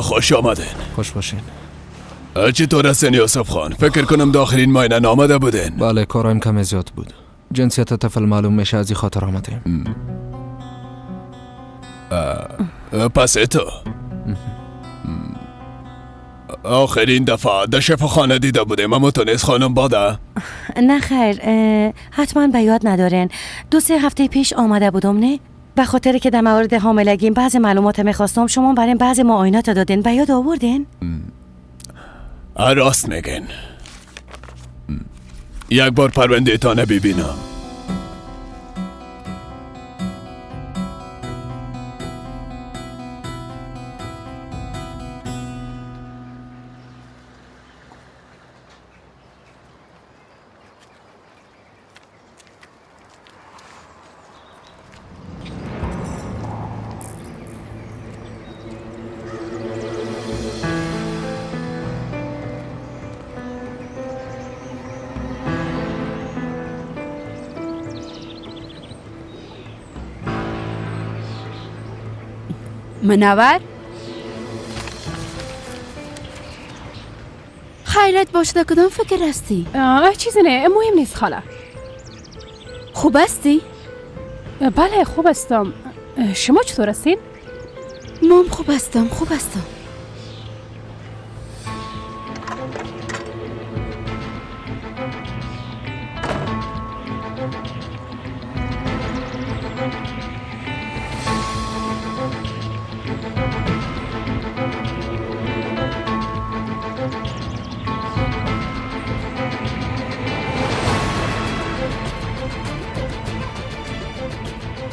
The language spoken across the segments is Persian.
خوش آمدین. خوش باشین. چطور هستین یوسف خان؟ فکر کنم داخلین معاینه نامده بودین. بله، کارایم کم زیاد بود. جنسیت طفل معلوم میشه، از این خاطر آمدیم. پس تو آخرین دفعه در شفاخانه دیده بودیم، اما تو نیست خانم باده؟ نه خیر، حتما به یاد ندارین. 2-3 هفته پیش آمده بودم، نه؟ به خاطر که در مورد حاملگیم بعض معلومات میخواستم، شما برای بعض معاینات دادین، به یاد آوردین؟ راست میگن. یک بار پرونده تانه ببینم. منور، خیرت باشه، کدام فکر هستی؟ چیزی نه، مهم نیست خاله. خوب هستی؟ بله خوب هستم. شما چطور هستین؟ مام خوب هستم، خوب هستم.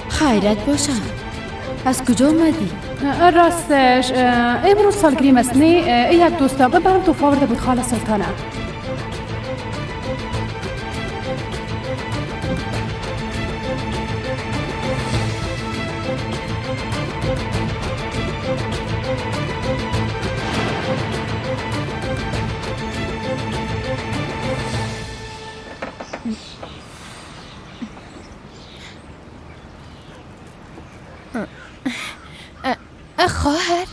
خیرت باشم. از کجا اومدی؟ راستش امروز سالگریم است، نه؟ یک دوستم برام توفه آورده بود خاله سلطانه. خواهر،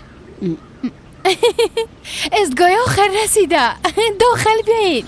ازگاه آخر رسیده، داخل بیایید.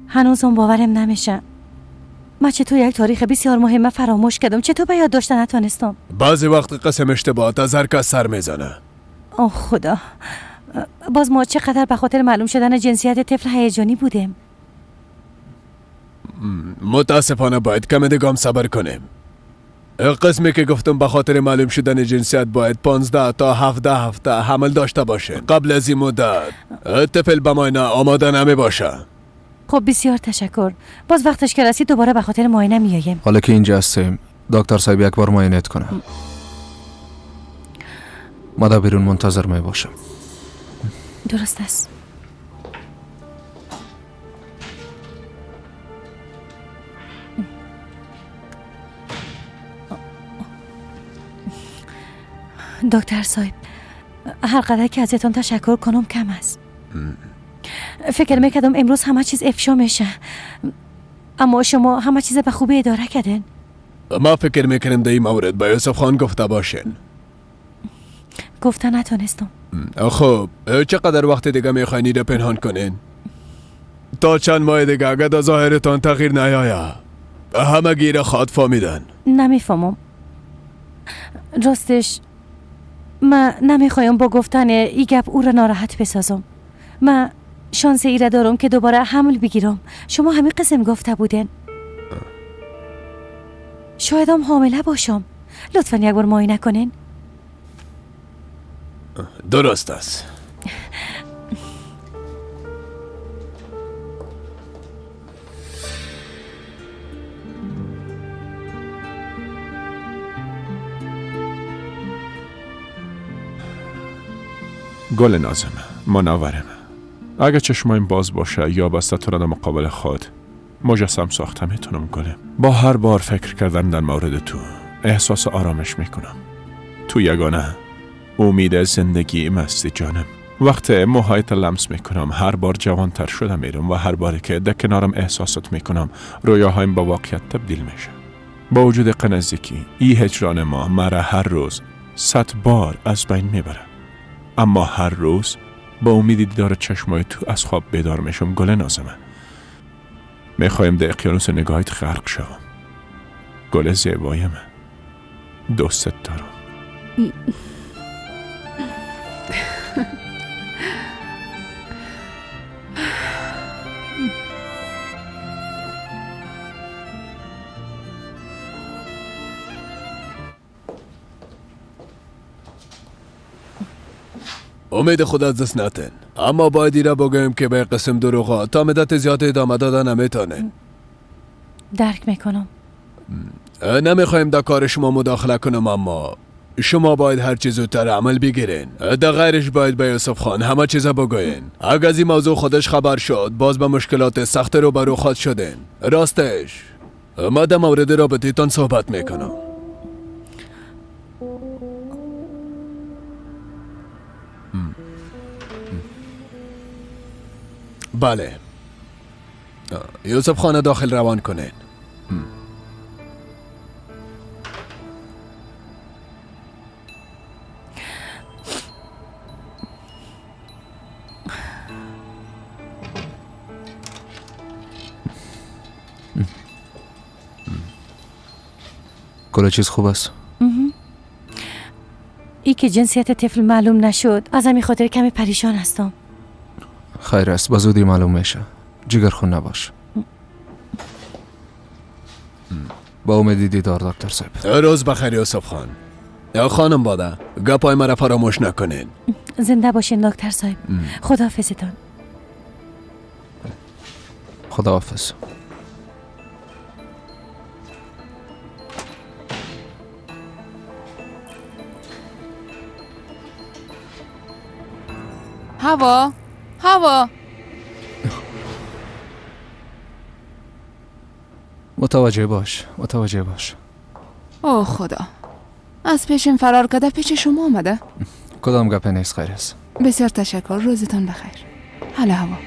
هنوزم باورم نمیشه. من چطور یک تاریخ بسیار مهم فراموش کردم؟ چطور به یاد داشته نتونستم؟ بعضی وقت قسم اشتباهات از هر کس سر میزنه. اوه خدا، باز ما چقدر به خاطر معلوم شدن جنسیت طفل هیجانی بودیم. متاسفانه باید کم دیگه هم صبر کنیم. قسمی که گفتم به خاطر معلوم شدن جنسیت باید 15 تا 17 هفته حمل داشته باشه. قبل از این مدت طفل به معاینه آماده نمی باشه. خب بسیار تشکر. باز وقتش که رسید دوباره به خاطر معاینه میاییم. حالا که اینجا هستیم دکتر صاحب یک بار معاینه کنه. ما در بیرون منتظر می باشم. درست است. دکتر صاحب، هر قدر که ازتون تشکر کنم کم است. فکر میکردم امروز همه چیز افشا میشه، اما شما همه چیز به خوبی اداره کردین. ما فکر میکنم در این مورد به یوسف خان گفته باشین. گفته نتونستم. خب چقدر وقت دیگه میخواین ایره پنهان کنین؟ تا چند ماه دیگه اگه در ظاهرتان تغییر نیاید همه گیره خواد فهمیدن. نمیفهمم. راستش من نمیخوایم با گفتن ای گپ او را ناراحت بسازم. من شانس ایره دارم که دوباره حمل بگیرم. شما همین قسم گفته بودین. شاید هم حامله باشم. لطفا یک بار معاینه کنین. درست است. گل نازم، منورم. اگه چشمایم باز باشه یا بسته تو را در مقابل خود مجسم ساخته میتونم گله. با هر بار فکر کردن در مورد تو احساس آرامش میکنم. تو یگانه امید زندگی مستی جانم. وقتی موهایت لمس میکنم هر بار جوانتر شده میرم و هر باری که در کنارم احساسات میکنم رویاهایم به واقعیت تبدیل میشه. با وجود قنزدیکی ای هجران ما مرا هر روز 100 بار از بین میبره، اما هر روز با امید دیدار چشمای تو از خواب بیدار میشم. گل نازمه، میخوایم در اقیانوس نگاهت غرق شوم. گل زیبایم، دوستت دارم. امید خود از دست نتن، اما باید ایره بگویم که به قسم دروغا تا مدت زیاد ادامه دادن نمیتونه. درک میکنم. نمیخوایم در کار شما مداخله کنم، اما شما باید هر چیز زودتر عمل بگیرین. در غیرش باید به یوسف خان همه چیز بگوین. اگر از این موضوع خودش خبر شد باز به مشکلات سخت رو برو خواهد شدین. راستش ما در مورد رابطه تان صحبت میکنم. بله، یوسف خانه داخل روان کنین. کل چیز خوب است. ای که جنسیت طفل معلوم نشد از همین خاطر کمی پریشان هستم. خیر است، به زودی معلوم میشه. جگر خون نباش. با امید دیدار دکتر صاحب. روز بخیر یوسف خان. یا خانم باده گپای مرا فراموش نکنین. زنده باشین دکتر صاحب. خداحافظتان. خداحافظ. هوا هوا. متوجه باش، متوجه باش. اوه خدا، از پیشم فرار کرده پیش شما آمده. کدام گپ نیست، خیر است. بسیار تشکر، روزتان بخیر. حالا هوا.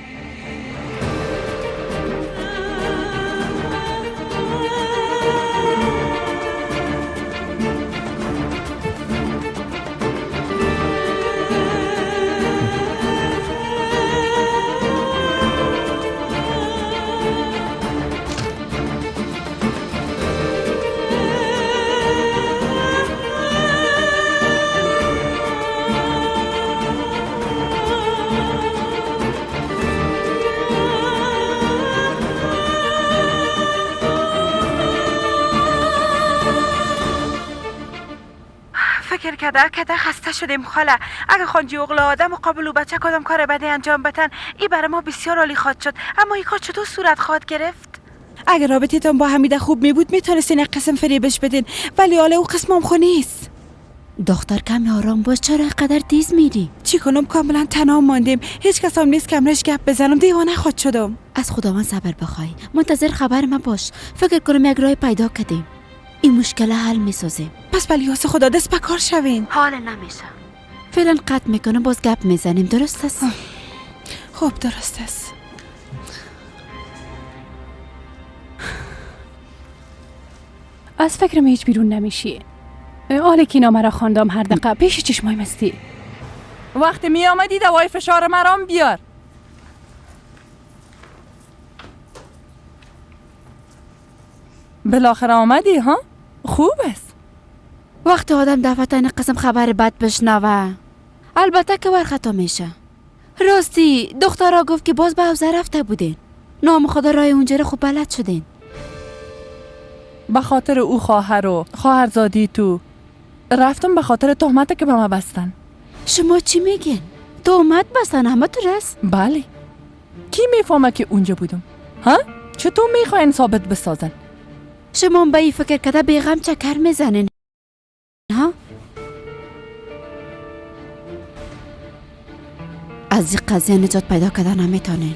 کده خسته شدیم خاله. اگه خانجی اغلا آدم و قابل و بچه کدام کار بدی انجام بتن ای برای ما بسیار عالی خواهد شد، اما این کار چطور صورت خواهد گرفت؟ اگه رابطه تان با حمیده خوب می بود میتونستین یک قسم فریبش بدین، ولی حالا او قسمم خو نیست. دختر کمی آرام باش، چرا قدر تیز میری؟ چی کنم، کاملا تنها ماندیم، هیچ کس هم نیست که امرش گپ بزنم، دیوانه خود شدم. از خداوند صبر بخوای، منتظر خبر ما باش. فکر کنم یک راه پیدا کردیم، این مشکل حل میسازیم. پس بلیاس خدا دست به کار شوین. حال نمیشه، فعلا قطع میکنم، باز گپ میزنیم. درست است؟ خب درست است. از فکرم هیچ بیرون نمیشی. آله که اینا مرا خواندم هر دقیقه پیش چشمایم هستی. وقتی می آمدی دوای فشار مرام بیار. بالاخره آمدی ها؟ خوب است. وقتی آدم دفعتا قسم خبر بد بشنوه البته که ور خطا میشه. راستی دخترها گفت که باز به حوزه رفته بودین. نام خدا رای اونجا رو خوب بلد شدین. به خاطر او خواهر و خواهرزادی تو رفتم، به خاطر تهمت که به ما بستن. شما چی میگین؟ تهمت بستن همه تو رست؟ بله. کی میفهمه که اونجا بودم؟ ها؟ چطور میخواین ثابت بسازن؟ شما به این فکر کده بیغم چکر میزنین ها؟ از این قضیه نجات پیدا کردن نمیتونین.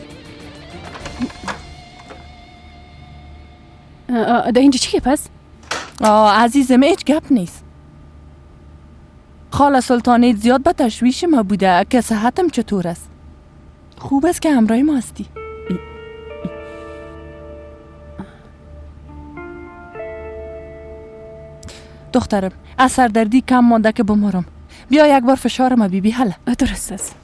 در اینجا چی پس؟ عزیزم هیچ گپ نیست. خاله سلطانه زیاد به تشویش ما بوده که صحتم چطور است. خوب است که همراه ما هستی. دخترم از سردردی کم مانده که بمارم. بیا یک بار فشارم بیبی. حله درست است.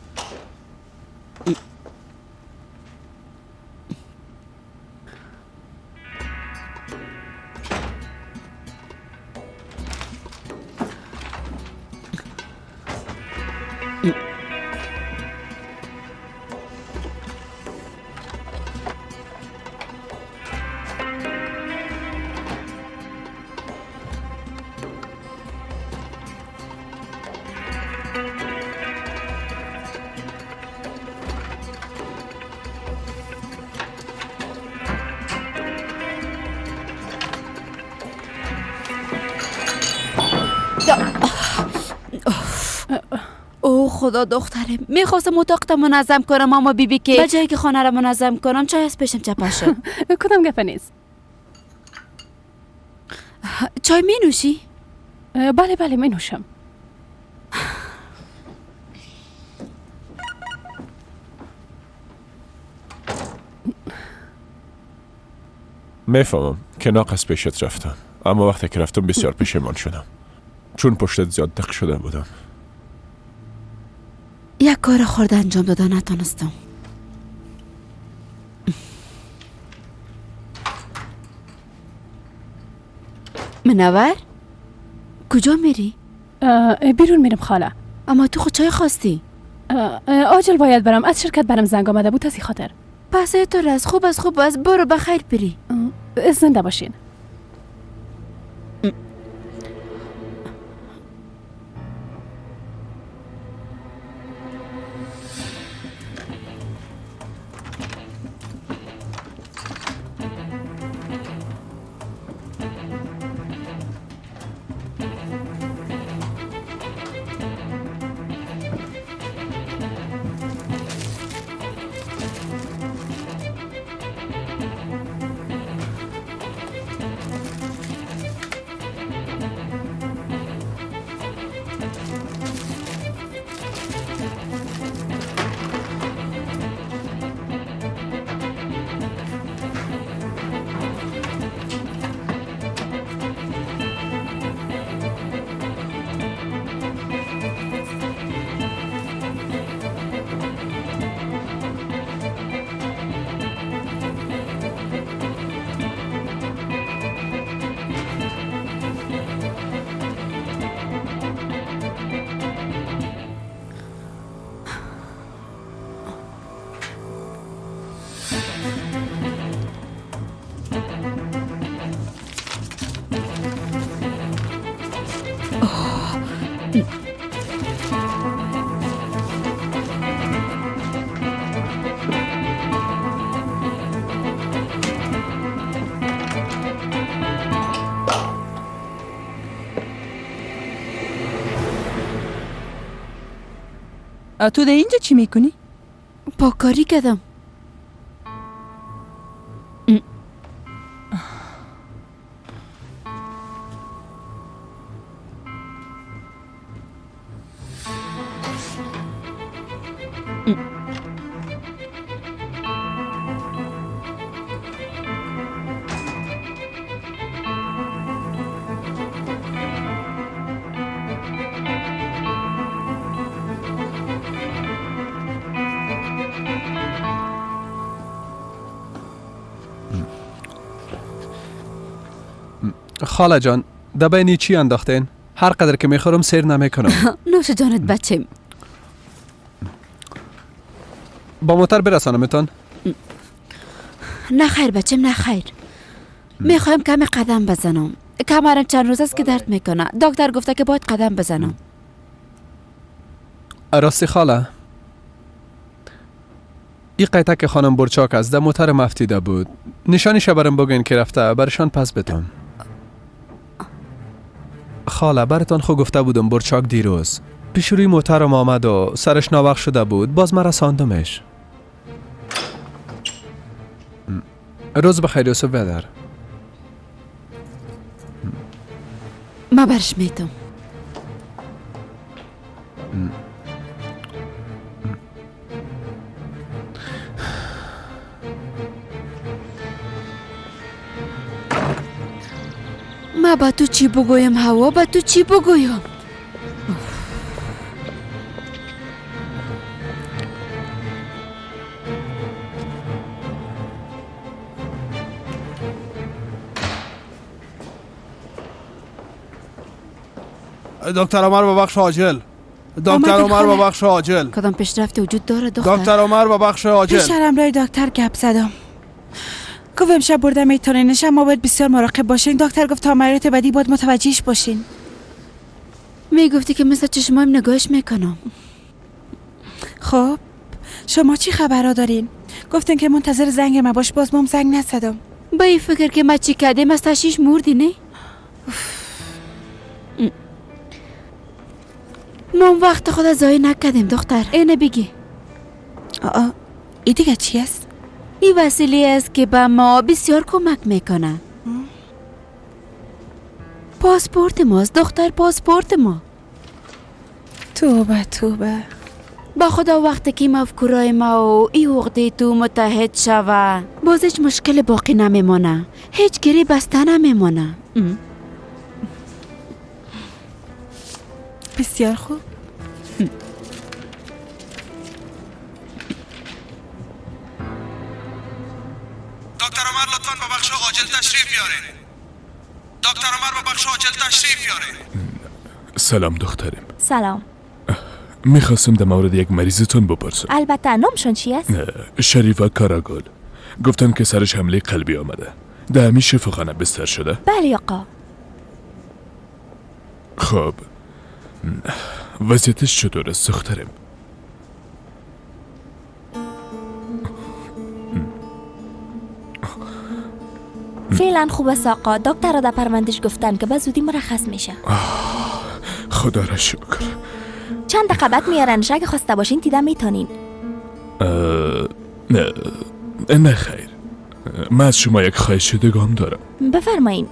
او خدا دختره، میخواستم اتاقت منظم کنم اما بیبی که به جایی که خانه را منظم کنم چای از پیشم چپه شد. کدام گپ نیست. چای می نوشی؟ بله بله می نوشم. میفهمم که ناقص پیشت رفتم، اما وقتی که رفتم بسیار پشیمان شدم، چون پشتت زیاد دق شده بودم. یک کار خورده انجام داده نتانستم. منور کجا میری؟ بیرون میرم خاله. اما تو خود چای خواستی؟ عاجل باید برم، از شرکت برم زنگ آمده بود از این خاطر. پس تو از خوب از خوب از برو بخیر بری. زنده باشین. تو در اینجا چی میکنی؟ پاکاری کردم. خاله جان، دبینی چی انداختین؟ هر قدر که میخورم سیر نمیکنم. نوش جانت بچم. با موتر برسانمتان؟ نه خیر بچم، نه خیر. میخوایم کمی قدم بزنم. کمرم چند روز است که درد میکنه. دکتر گفته که باید قدم بزنم. راستی خاله، این قیطه که خانم برچاک است در موتر مفتیده بود. نشانیش برم بگین که رفته برشان پس بدم. خاله براتان خو گفته بودم برچاک دیروز پیش روی موترم آمد و سرش ناوخت شده بود، باز من رساندمش. روز بخیر یوسف بدر. ما برش میتم. ما با تو چی بگویم هوا، با تو چی بگویم؟ دکتر عمر به بخش عاجل. دکتر عمر به بخش عاجل. کدام پیشرفت وجود داره دختر؟ دکتر عمر به بخش عاجل. پیشرم رای دکتر گپ زدم. گفت امشب برده میتونینش، اما باید بسیار مراقب باشین. دکتر گفت تا عملیات بعدی باید متوجهش باشین. میگفتی که مثل چشمایم نگاهش میکنم. خب شما چی خبرها دارین؟ گفتین که منتظر زنگ ما باش، باز مام زنگ نزدم. با این فکر که ما چی کردیم از تشویش مردی نه؟ ما وقت خود ضایع نکردیم دختر. اینه بگی. آه این دیگه چی است؟ این وسیله است که به ما بسیار کمک میکنه. پاسپورت ماست دختر، پاسپورت ما. توبه توبه. با خدا وقتی که مفکورای ما و ای عقده تو متحد شوه، باز هیچ مشکل باقی نمیمانه، هیچ گری بسته نمیمانه. بسیار خوب. دکتر عمر لطفاً به بخش عاجل تشریف بیارین. دکتر عمر به بخش عاجل تشریف بیارین. سلام دخترم. سلام. میخواستم در مورد یک مریضتون بپرسم. البته. نامشون چی است؟ شریفه کاراگل. گفتن که سرش حمله قلبی آمده. در همین شفاخانه بستر شده؟ بله آقا. خب وضعیتش چطور است دخترم؟ فعلا خوب است آقا. دکتر در پروندهش گفتن که به زودی مرخص میشه. خدا را شکر. چند دقیقه بعد میارنش، اگه خواسته باشین دیده میتونین. نه نه خیر، من از شما یک خواهش دیگه هم دارم. بفرمایین.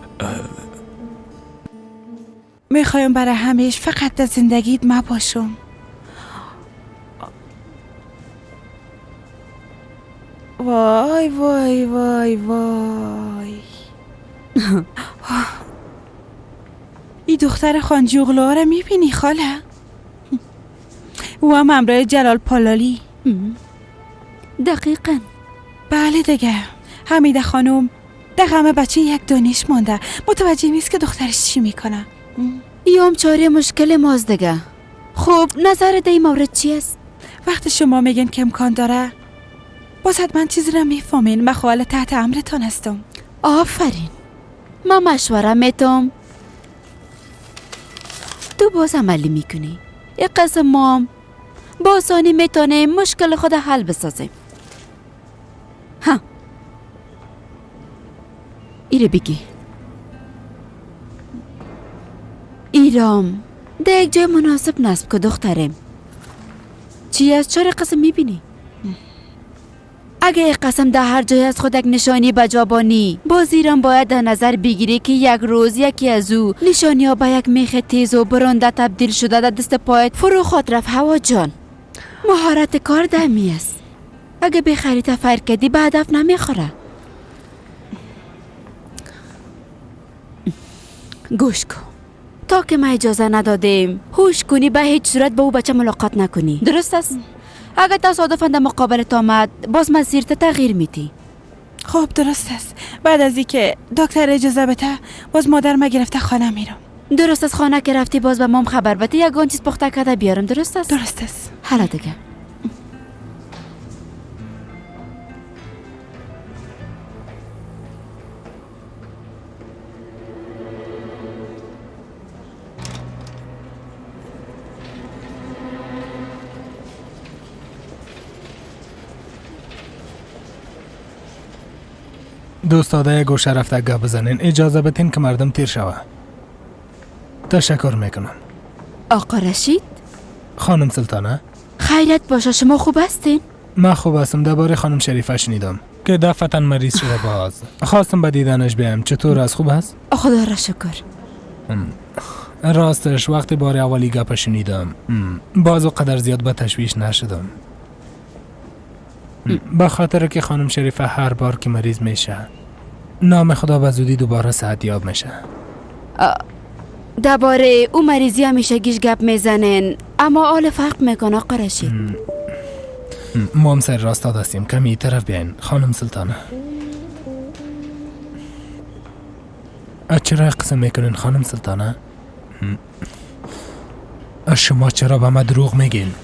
میخوایم برای همیش فقط در زندگیت ما باشم. وای وای وای وای. این دختر خانجی اغلوها را میبینی خاله؟ او هم همراه جلال پالالی. دقیقا. بله دیگه. حمیده خانم در غم بچه یک دانش مانده، متوجه نیست که دخترش چی میکنه. یام چاره مشکل ماست دیگه. خب نظر در این مورد چی است؟ وقتی شما میگین که امکان داره، باز حتما چیزی را میفهمین. من خواهر تحت امرتان هستم. آفرین. من مشوره میتم، تو باز عملی میکنی. یک قسم مام با آسانی میتونیم مشکل خود حل بسازیم. ها ایره بگی. ایرام در یک جای مناسب نصب که دخترم. چی از چهار قسم میبینی؟ اگه یک قسم در هر جای از خود یک نشانی بجابانی، باز ایران باید در نظر بگیری که یک روز یکی از او نشانی ها به یک میخ تیز و برنده تبدیل شده در دست پایت فرو خود رفت. هوا جان، مهارت کار دمی است. اگه به خریطه فر کردی به هدف نمیخوره. گوش کن، تا که ما اجازه ندادیم هوش کنی به هیچ صورت با او بچه ملاقات نکنی. درست است؟ اگه تصادفاً در مقابلت آمد، باز مسیرت تغییر میدی. خب درست است. بعد از اینکه دکتر اجازه بده، باز مادر ما گرفته خانه میرم. درست است. خانه که رفتی باز به مام خبر بده، یگان چیز پخته کرده بیارم. درست است؟ درست است. حالا دیگه. دوستا در یک گوشه رفته گپ بزنین، اجازه بتین که مردم تیر شوه. تشکر میکنم. آقا رشید، خانم سلطانه؟ خیرت باشه، شما خوب هستین؟ من خوب هستم. درباره خانم شریفه شنیدم که دفعتاً مریض شده باز. خواستم به دیدنش بیام. چطور است؟ خوب است؟ خدا را شکر. راستش وقتی بار اولی گپ شنیدم باز و قدر زیاد به تشویش نشدم، به خاطر که خانم شریفه هر بار که مریض میشه نام خدا به زودی دوباره صحت یاب میشه. درباره او مریضی همیشه گیش گپ میزنن، اما حال فرق میکنه آقا رشید. ما هم سر راست هستیم. کمی طرف بیاین خانم سلطانه. چرا قسم میکنین خانم سلطانه؟ شما چرا به ما دروغ میگین؟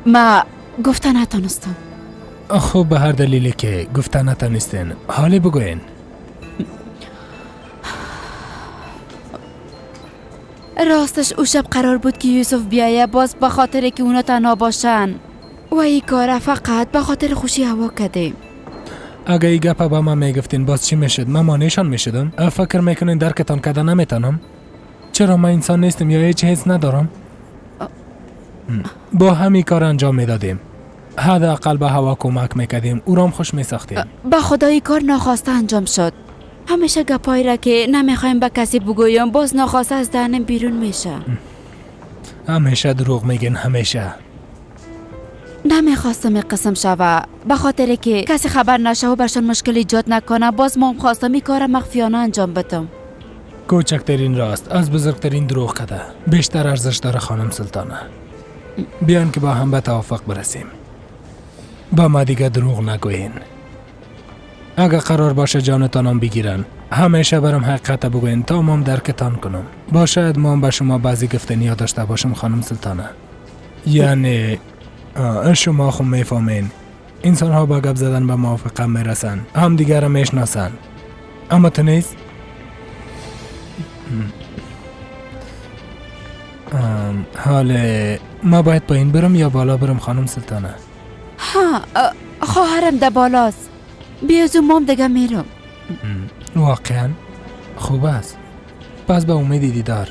ما گفته نتانستم. خب به هر دلیلی که گفته نتانستین حالی بگوین. راستش او شب قرار بود که یوسف بیایه، باز به خاطر که اونا تنها باشن و این کار فقط به خاطر خوشی هوا کردیم. اگه این گپه به من میگفتین باز چی میشد؟ من مانعشان میشدم؟ فکر میکنین درکتان کده نمیتونم؟ چرا من انسان نیستم یا هیچ حس ندارم؟ با همین کار انجام میدادیم، حداقل به هوا کمک میکردیم، او را خوش میساختیم. به خدای کار ناخواسته انجام شد. همیشه گپایی را که نمیخوایم به کسی بگویم باز ناخواسته از دهنم بیرون میشه. همیشه دروغ میگین، همیشه. نمیخواستم این قسم شوه، به خاطر که کسی خبر نشه و برشان مشکل ایجاد نکنه. باز ما هم خواستم این کار مخفیانه انجام بدم. کوچکترین راست از بزرگترین دروغ کده بیشتر ارزش داره خانم سلطانه. بیان که با هم به توافق برسیم. با ما دیگه دروغ نگوین. اگه قرار باشه جانتانم بگیرن همیشه برم حقیقت بگوین تا مام درکتان کنم. باشد ما به شما بعضی گفتنی داشته باشم خانم سلطانه. یعنی شما خود میفهمین انسان ها با گپ زدن به موافقه میرسن، هم دیگر را میشناسن، اما تو نیست. حال ما باید پایین برم یا بالا برم خانم سلطانه؟ ها خواهرم در بالاست، بیازو مام دیگه میرم. واقعا خوب است، پس به امید دیدار.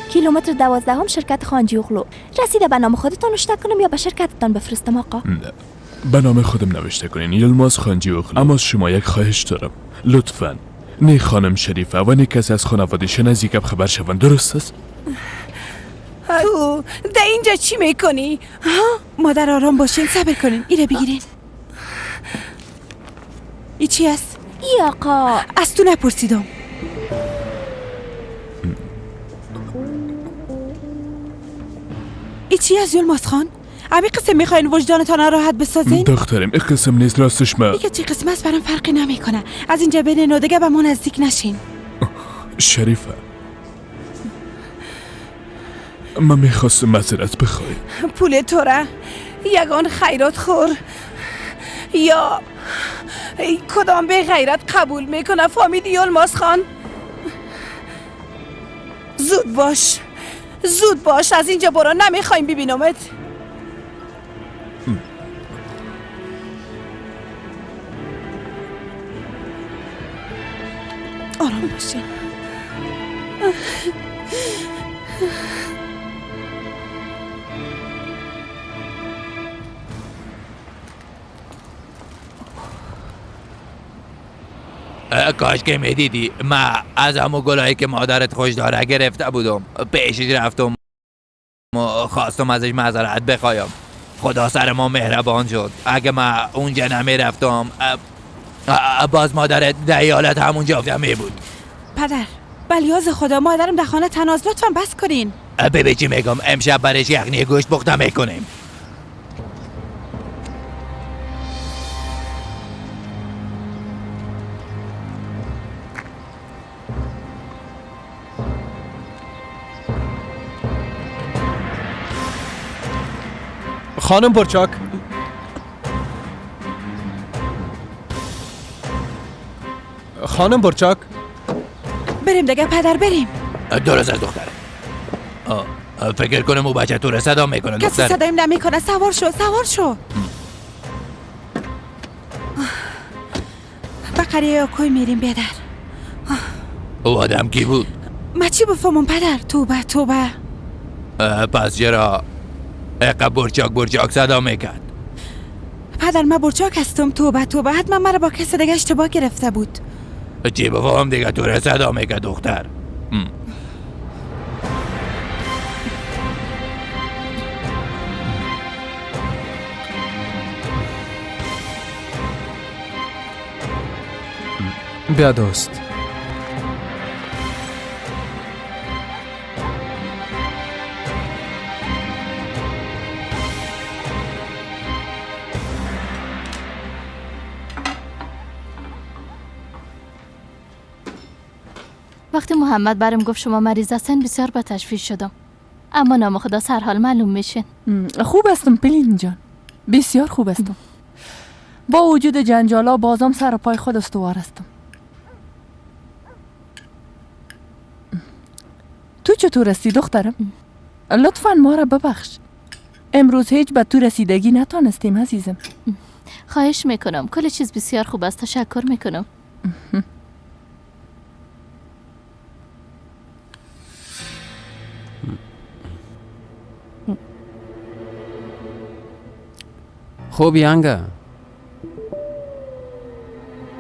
کیلومتر 12 شرکت خانجی اغلو. رسیده به نام خودتان نوشته کنم یا به شرکتتان بفرستم آقا؟ نه، به نام خودم نوشته کنین، یلماز خانجی اغلو. اما از شما یک خواهش دارم، لطفاً نه خانم شریفه و نه کسی از خانواده‌اش نزدیک خبر شوند، درست است؟ تو در اینجا چی میکنی؟ مادر آرام باشین، صبر کنین، ایره بگیرین. ای چی است؟ ای آقا از تو نپرسیدم. ای چی از یلماز خان؟ امی قسم میخواین وجدانتان راحت بسازین؟ دخترم این قسم نیست، راستش من دیگه چی قسم است برام فرقی نمیکنه. از اینجا برین و دیگه به ما نزدیک نشین. شریفه من میخواستم معذرت بخوای. پول تو را یگان خیرات خور یا کدام به غیرت قبول میکنه، فهمیدی یلماز خان؟ زود باش، زود باش، از اینجا برو، نمیخوایم ببینمت. آرام باشین. کاش که میدیدی من از همون گلایی که مادرت خوش داره گرفته بودم، پیشش رفتم و خواستم ازش معذرت بخوایم. خدا سر ما مهربان شد. اگه من اونجا نمیرفتم باز مادرت در ایالت همونجا می بود. پدر بلیاز خدا مادرم در خانه تناز، لطفا بس کنین. ببین چی میگم، امشب برش یخنی گوشت پخته میکنیم. خانم برچاک، خانم برچاک، بریم دیگه پدر، بریم. درست از دختره. فکر کنم او بچه تو رو صدا میکنه. کسی صدایم نمیکنه. سوار شو، سوار شو. به قریه آکوی میریم بیادر. او آدم کی بود؟ ما چی بفهمم پدر؟ توبه توبه. پس چرا اقا برچاک برچاک صدا میکرد؟ پدر من برچاک هستم. توبه توبه، حتما مرا با کسی دیگه اشتباه گرفته بود. چی بفهم دیگه تو رو صدا میکرد دختر. بیا دوست. وقتی محمد برام گفت شما مریض هستین بسیار به تشویش شدم، اما نام خدا سرحال معلوم میشین. خوب هستم پلین جان، بسیار خوب هستم. با وجود جنجالا بازم سر پای خود استوار هستم. تو چطور هستی دخترم؟ لطفاً ما را ببخش، امروز هیچ به تو رسیدگی نتانستیم عزیزم. خواهش میکنم، کل چیز بسیار خوب است، تشکر میکنم. خوب یانگا،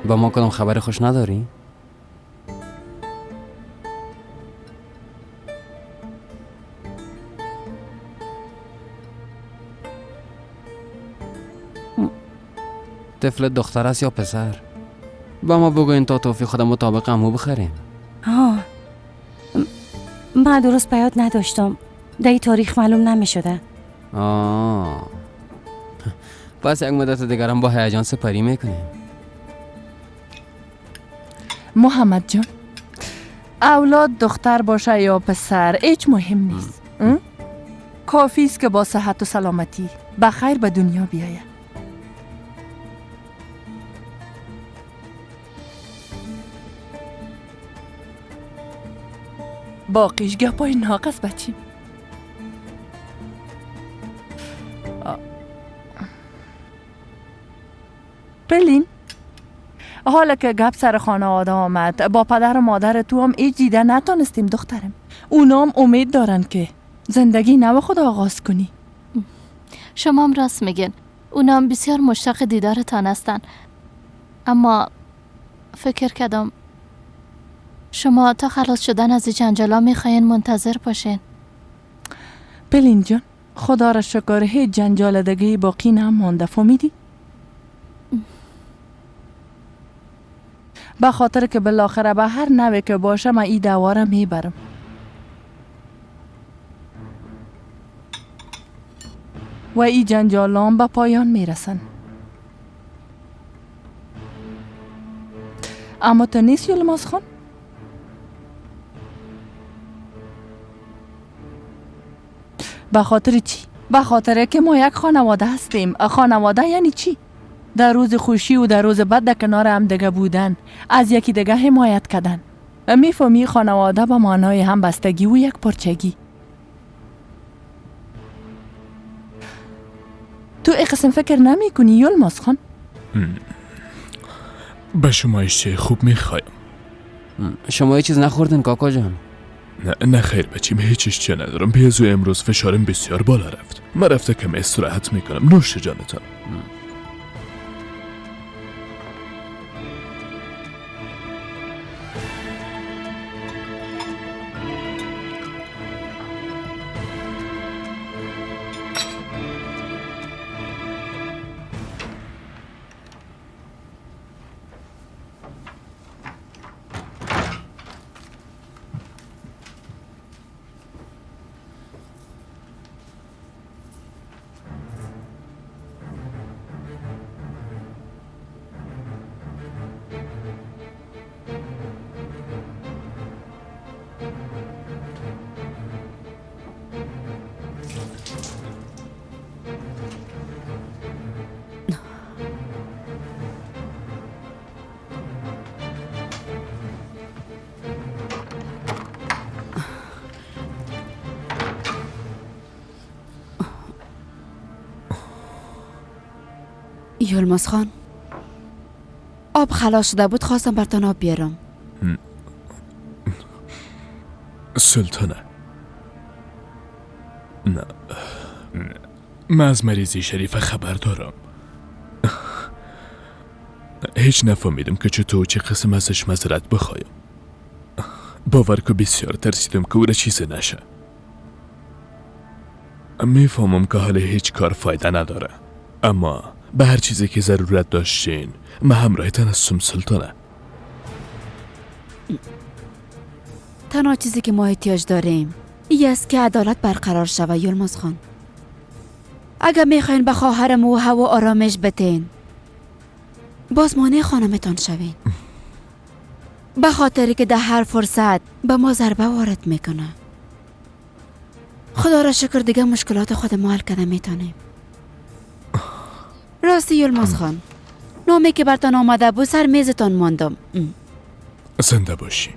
با ما کدام خبر خوش نداری؟ طفل دختر است یا پسر؟ با ما بگوین تا توفیق خودم مطابق عمو بخریم. من درست بیاد نداشتم، در این تاریخ معلوم نمی شده. پس یک مدت دیگرم با هیجان سپری میکنیم. محمد جان، اولاد دختر باشه یا پسر هیچ مهم نیست. کافی است که با صحت و سلامتی بخیر به دنیا بیاید. باقیش گپای ناقص بچیم. پلین، حالا که گپ سر خانواده آمد، با پدر و مادر تو هم هیچ دیده نتانستیم دخترم. اونام امید دارن که زندگی نو خود آغاز کنی. شما هم راست میگین، اونام بسیار مشتاق دیدارتان هستن، اما فکر کردم شما تا خلاص شدن از جنجالا میخواین منتظر باشین. پلین جان، خدا را شکر هیچ جنجال دیگه باقی نمانده، فهمیدی؟ به خاطر که بالاخره به هر نوی که باشه من این دعوا را میبرم. و این جنجالان به پایان میرسن. اما تو نیست یلماز خان؟ به خاطر چی؟ به خاطر که ما یک خانواده هستیم. خانواده یعنی چی؟ در روز خوشی و در روز بد در کنار هم دیگه بودن، از یکی دیگه حمایت کردن. میفهمی خانواده به معنای همبستگی و یک پرچگی. تو ای قسم فکر نمی کنی یلماز خان؟ به شما چه خوب میخوایم. شما چیز نخوردین کاکا جان؟ نه خیر بچیم، هیچ چیز ندارم. پیزو امروز فشارم بسیار بالا رفت. من رفته کم استراحت میکنم. نوش جانتان. یلماز خان، آب خلاص شده بود، خواستم برتان آب بیارم. سلطانه، نه، من از مریضی شریفه خبر دارم. هیچ نفهمیدم که چطور چه قسم ازش معذرت بخوایم. باور که بسیار ترسیدم که او را چیزی نشه. میفهمم که حال هیچ کار فایده نداره، اما به هر چیزی که ضرورت داشتین من همراهتان هستم سلطانه. تنها چیزی که ما احتیاج داریم ای است که عدالت برقرار شود یلماز خان. اگر میخواین به خواهرم و هوا آرامش بتین، باز مانع خانمتان شوین، به خاطری که در هر فرصت به ما ضربه وارد میکنه. خدا را شکر دیگه مشکلات خود ما حل کرده میتونیم. راستی یلماز خان، نامی که برتان آمده بود سر میزتان ماندم. زنده باشی.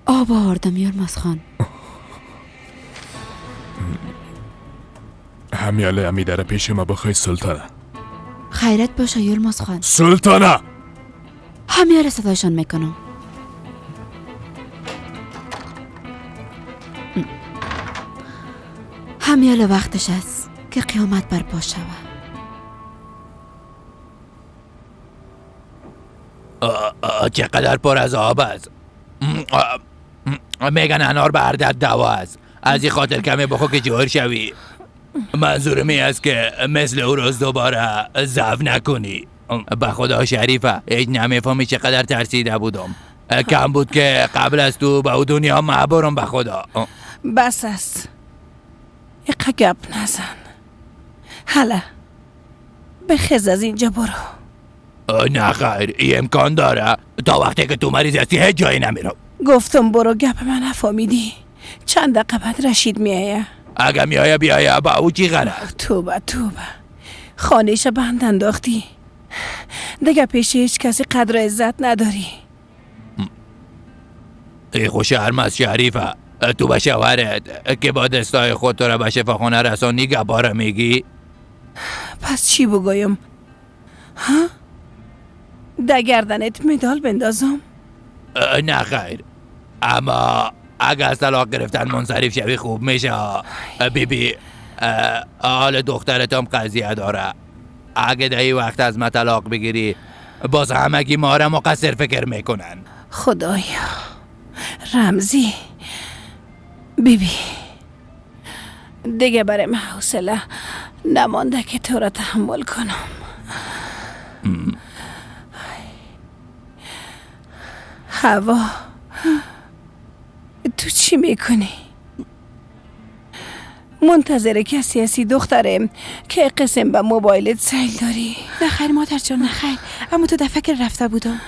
آب آوردم یلماز خان. همیاله امی در پیش ما بخوای سلطانه. خیرت باشه یلماز خان. سلطانه، همیاله صدایشان میکنم. همیاله وقتش است که قیامت برپا شود. چقدر پر از آب است. میگن انار به هر درد دوا است. از این خاطر کمی بخو که جور شوی. منظورم این است که مثل او روز دوباره ضعف نکنی. به خدا شریفه، هیچ نمیفهمی چقدر ترسیده بودم. کم بود که قبل از تو به او دنیا معبرم. به خدا بس است، ایقا گپ نزن. حالا بخیز از اینجا برو. نه خیر، این امکان داره. تا وقتی که تو مریض هستی هیچ جایی نمیرم. گفتم برو، گپ من نفهمیدی. چند دقیقه بعد رشید میایه. اگه میایه بیایه، با او چی غرض؟ توبه توبه، خانهش بند انداختی دیگه، پیش هیچ کسی قدر عزت نداری. ای خوش شرم از شریفه، تو به شوهرت که با دستای خود تو را به شفاخانه رسانی گپا میگی؟ پس چی بگویم؟ ها؟ در گردنت مدال بندازم؟ نه خیر، اما اگه از طلاق گرفتن منصرف شوی خوب میشه. بی بی، حال دخترتم قضیه داره. اگه در این وقت از ما طلاق بگیری باز همگی ما را مقصر فکر میکنن. خدایا رمزی، بی بی دیگه برای من حوصله نمانده که تو را تحمل کنم. هوا تو چی میکنی؟ منتظر کسی هستی دخترم که قسم به موبایلت سیل داری؟ نه خیر مادر جان، نه خیر، اما تو در فکر رفته بودم.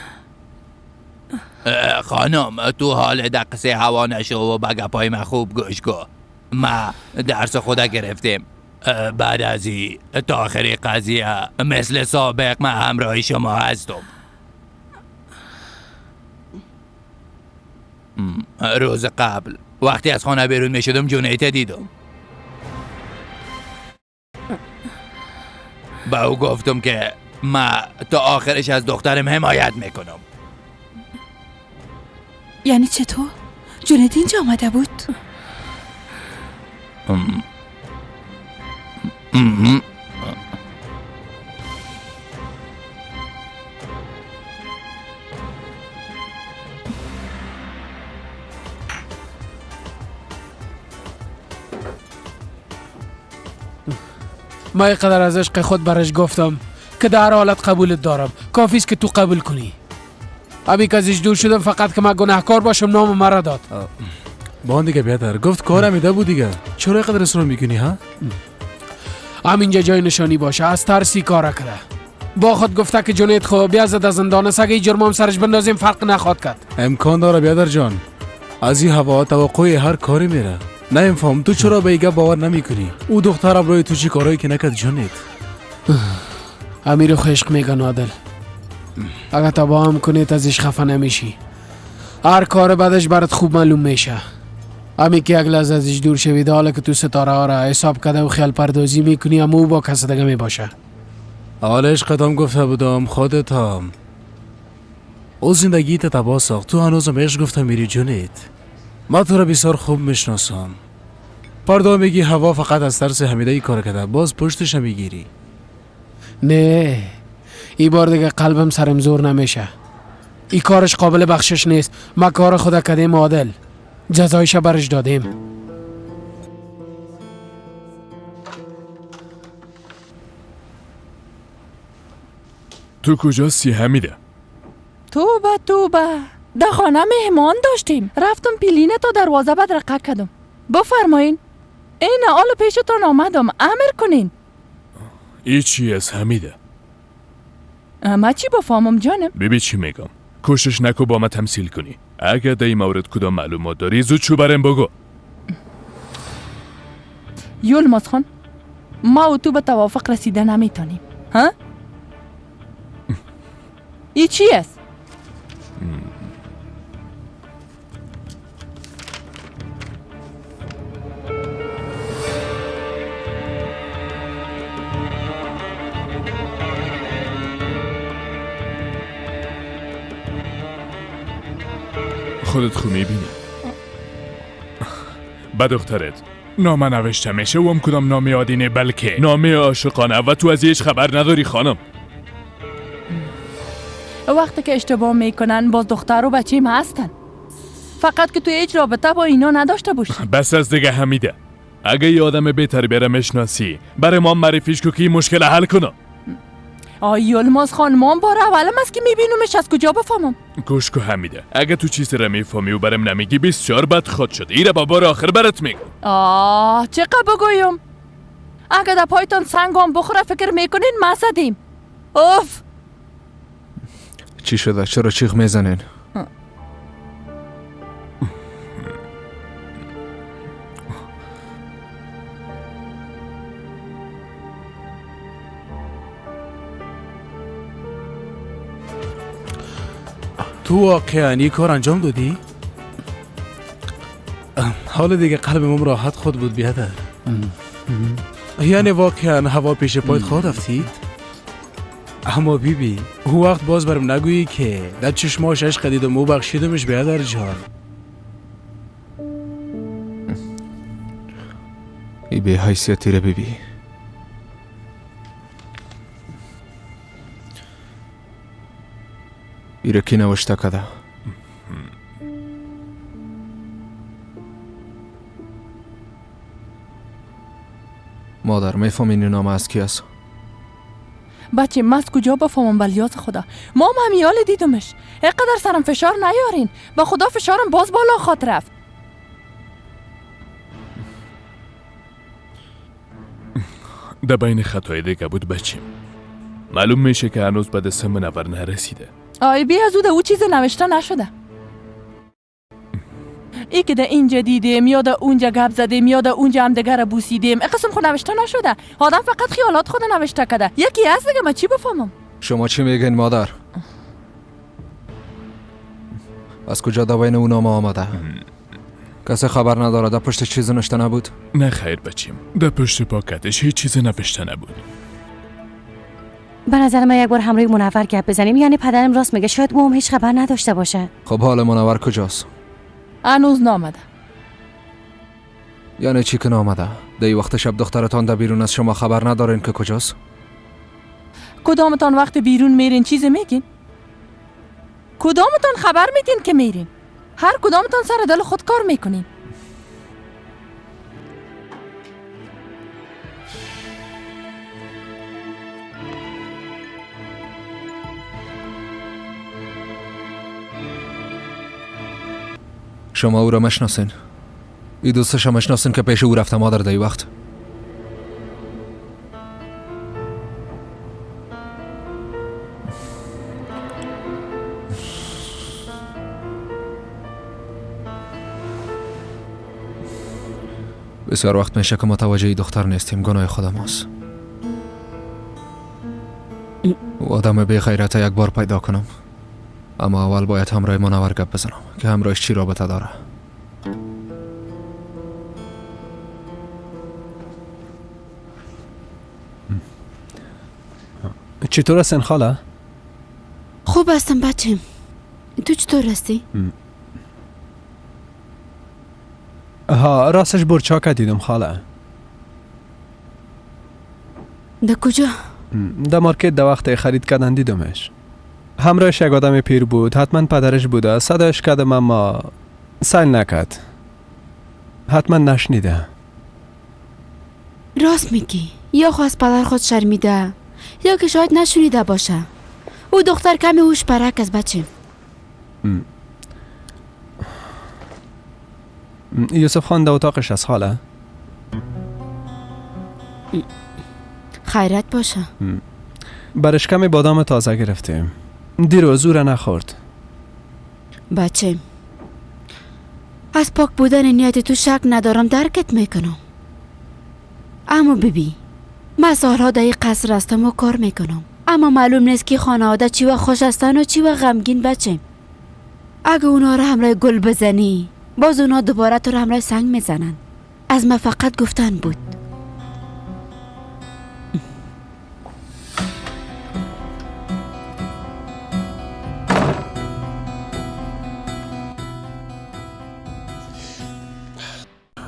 خانم تو حال دقسه هوا نشو و به گپای من خوب گوش کن. ما درس خدا گرفتیم. بعد از این تا آخری قضیه مثل سابق من همراه شما هستم. روز قبل وقتی از خانه بیرون می شدم جونیت دیدم. به او گفتم که من تا آخرش از دخترم حمایت میکنم. یعنی چطور؟ جونیت اینجا آمده بود؟ ما اینقدر از عشق خود برش گفتم که در حالت قبولت دارم، کافی است که تو قبول کنی. ابی که ازش دور شدم فقط که من گناهکار باشم نام مرا داد. با دیگه بیادر گفت کارم ایده بود دیگه، چرا اینقدر اصرار میکنی ها؟ همینجا جای نشانی باشه، از ترسی کار کرده. با خود گفته که جنید خو بیازد از زندان است، اگه جرمام سرش بندازیم فرق نخواد کرد. امکان داره بیادر جان، از این هوا توقع هر کاری میره. نه فهم تو چرا به ایگه باور نمیکنی؟ او دختر ابروی تو چی کارایی که نکرد جنید. امیر خشق میگن عادل، اگه تبا هم کنید ازش خفه نمیشی. هر کار بعدش برات خوب معلوم میشه. امی که یک لحظه ازش دور شوید، حالا که تو ستاره ها را حساب کرده و خیال پردازی میکنی، اما او با کس دیگه میباشه. حالا عشقتم گفته بودم خودت هم او زندگی تباه ساخت، تو هنوزم عشق گفته میری جنید. ما تو را بسیار خوب میشناسم. پردا میگی هوا فقط از ترس حمیده ای کار کرده، باز پشتش میگیری. نه ای بار دیگه قلبم سرم زور نمیشه. ای کارش قابل بخشش نیست. ما کار خود کردیم عادل، جزایش برش دادیم. تو کجاستی حمیده؟ توبه توبه، در خانه مهمان داشتیم، رفتم پیلینه تا دروازه بدرقه کردم. بفرمایین، این حال پیشتان آمدم، امر کنین. ای چی از حمیده؟ ما چی بفهمم جانم؟ ببین چی میگم، کوشش نکو با ما تمثیل کنی. اگه در این مورد کدام معلومات داری زود چو برم بگو. یلماز خان، ما و تو به توافق رسیده نمیتونیم. ها؟ ای چی است؟ خودت خو میبینی. به دخترت نامه نوشته میشه و هم کدام نامه عادی، بلکه نامه عاشقانه، و تو از هیچ خبر نداری خانم. وقتی که اشتباه میکنن باز دختر و بچیم هستن، فقط که تو هیچ رابطه با اینا نداشته باشی. بس از دیگه حمیده، اگه یه آدم بهتری بره میشناسی برای ما معرفیش کو که این مشکل حل کنه. آی یلماز خان، ما بار اولم است که میبینمش، از کجا بفهمم؟ گوش کو حمیده، اگه تو چیزی را میفهمی و برم نمیگی بسیار بد خود شد. ایره با بار آخر برات میگم. آه چقدر بگویم؟ اگه در پایتان سنگام بخوره فکر میکنین ما زدیم. اوف چی شده؟ چرا چیغ میزنین؟ تو واقعا این کار انجام دادی؟ حال دیگه قلبم راحت خود بود بیادر. یعنی واقعا هوا پیش پایت خود افتید؟ اما بی بی او وقت باز برم نگویی که در چشماش عشق دیدم و بخشیدمش بیادر جان. ای بی حیثیتی را بی. ایره کی نوشته کده؟ مادر میفهمی این نامه از کی است؟ بچه من از کجا بفهمم؟ بلیاز خدا ما هم همیال دیدمش. اینقدر سرم فشار نیارین، با خدا فشارم باز بالا خواد رفت. در بین خطای دیگه بود بچیم. معلوم میشه که هنوز به دست منور نرسیده. آی بی از او چیز نوشته نشده. ای که در اینجا دیدیم یا در اونجا گپ زدیم یا در اونجا هم دیگه را بوسیدیم، ای قسم خود نوشته نشده. آدم فقط خیالات خود نوشته کده. یکی از دیگه من چی بفهمم؟ شما چی میگین مادر؟ از کجا در بین او نامه آمده؟ کسی خبر نداره در پشت چیز نوشته نبود؟ نه خیر بچیم، در پشت پاکتش هیچ چیز نوشته نبود. به نظر من یک بار همراه منور گپ بزنیم. یعنی پدرم راست میگه، شاید او هم هیچ خبر نداشته باشه. خب حال منور کجاست؟ هنوز نامده. یعنی چی که نامده؟ در وقت شب دخترتان در بیرون از شما خبر ندارین که کجاست؟ کدامتان وقت بیرون میرین چیز میگین؟ کدامتان خبر میدین که میرین؟ هر کدامتان سر دل خود کار میکنین. شما او را مشناسین؟ ای دوستش مشناسین که پیش او رفته مادر در وقت؟ بسیار وقت میشه که متوجه دختر نیستیم. گناه خود ماست. او آدم بی غیرت یک بار پیدا کنم، اما اول باید همراه منور گپ بزنم که همراهش چی رابطه داره. چطور هستین خاله؟ خوب هستم بچم. تو چطور هستی؟ ها راستش برچاک دیدم خاله. در کجا؟ در مارکت در وقت خرید کردن دیدمش. همراهش یک آدم پیر بود، حتما پدرش بوده. صدایش کردم اما سیل نکرد، حتما نشنیده. راست میگی، یا خو از پدر خود شرمیده یا که شاید نشنیده باشه. او دختر کمی هوش پرک از بچه. یوسف خان در اتاقش از خاله. خیرت باشه. برش کمی بادام تازه گرفتیم، دیروز او را نخورد. بچه از پاک بودن نیت تو شک ندارم، درکت میکنم. اما ببین من سالها در این قصر هستم و کار میکنم، اما معلوم نیست که خانواده چی و خوش هستن و چی و غمگین. بچه اگه اونا را همراه گل بزنی باز اونا دوباره تو را همراه سنگ میزنن. از من فقط گفتن بود.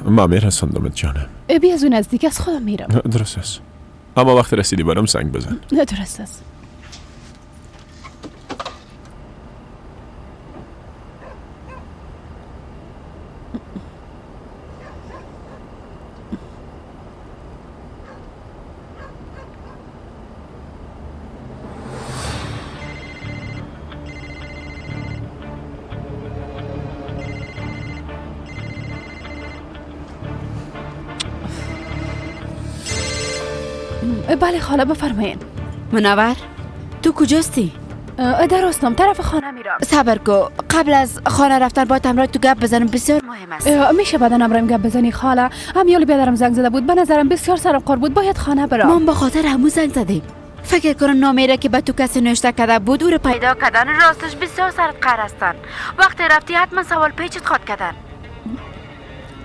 ما میرساندمت جانم. بی از اون نزدیک از خودم میرم. درست است، اما وقت رسیدی برام زنگ بزن. نه درست است. بله خاله بفرمایین. منور تو کجاستی؟ درستم طرف خانه میرم. صبر کو، قبل از خانه رفتن باید همراه تو گپ بزنم، بسیار مهم است. میشه بعدا همراهم گپ بزنی خاله؟ همیال بیادرم زنگ زده بود، به نظرم بسیار سرم قار بود، باید خانه برم. ما به خاطر همو زنگ زدیم. فکر کنم نامه را که به تو کسی نوشته کرده بود او رو پیدا کردن. راستش بسیار سرت قهر هستن. وقتی رفتی حتما سوال پیچت خواد کردن.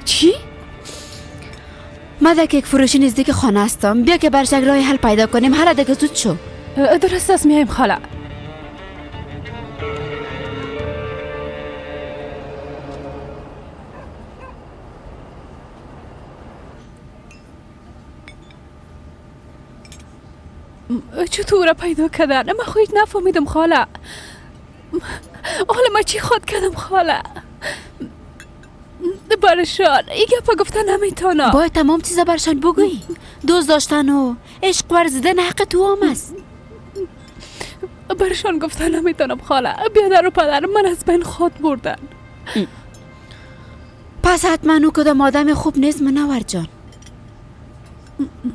چی؟ من در کیک فروشی نزدیک خانه هستم، بیا که برش یک راه حل پیدا کنیم. حالا دیگه زود شو. درست است میایم خاله. چطور را پیدا کردن؟ من خو هیچ نفهمیدم خاله. حالا من چی خود کردم خاله؟ برشان این گپا گفتن نمیتونم. باید تمام چیزا برشان بگویی. دوست داشتن و عشق ورزیدن حق تو هم است. برشان گفته نمیتونم خاله. بیادر و پدر من از بین خود بردن. پس حتما او کدام آدم خوب نیست منور جان.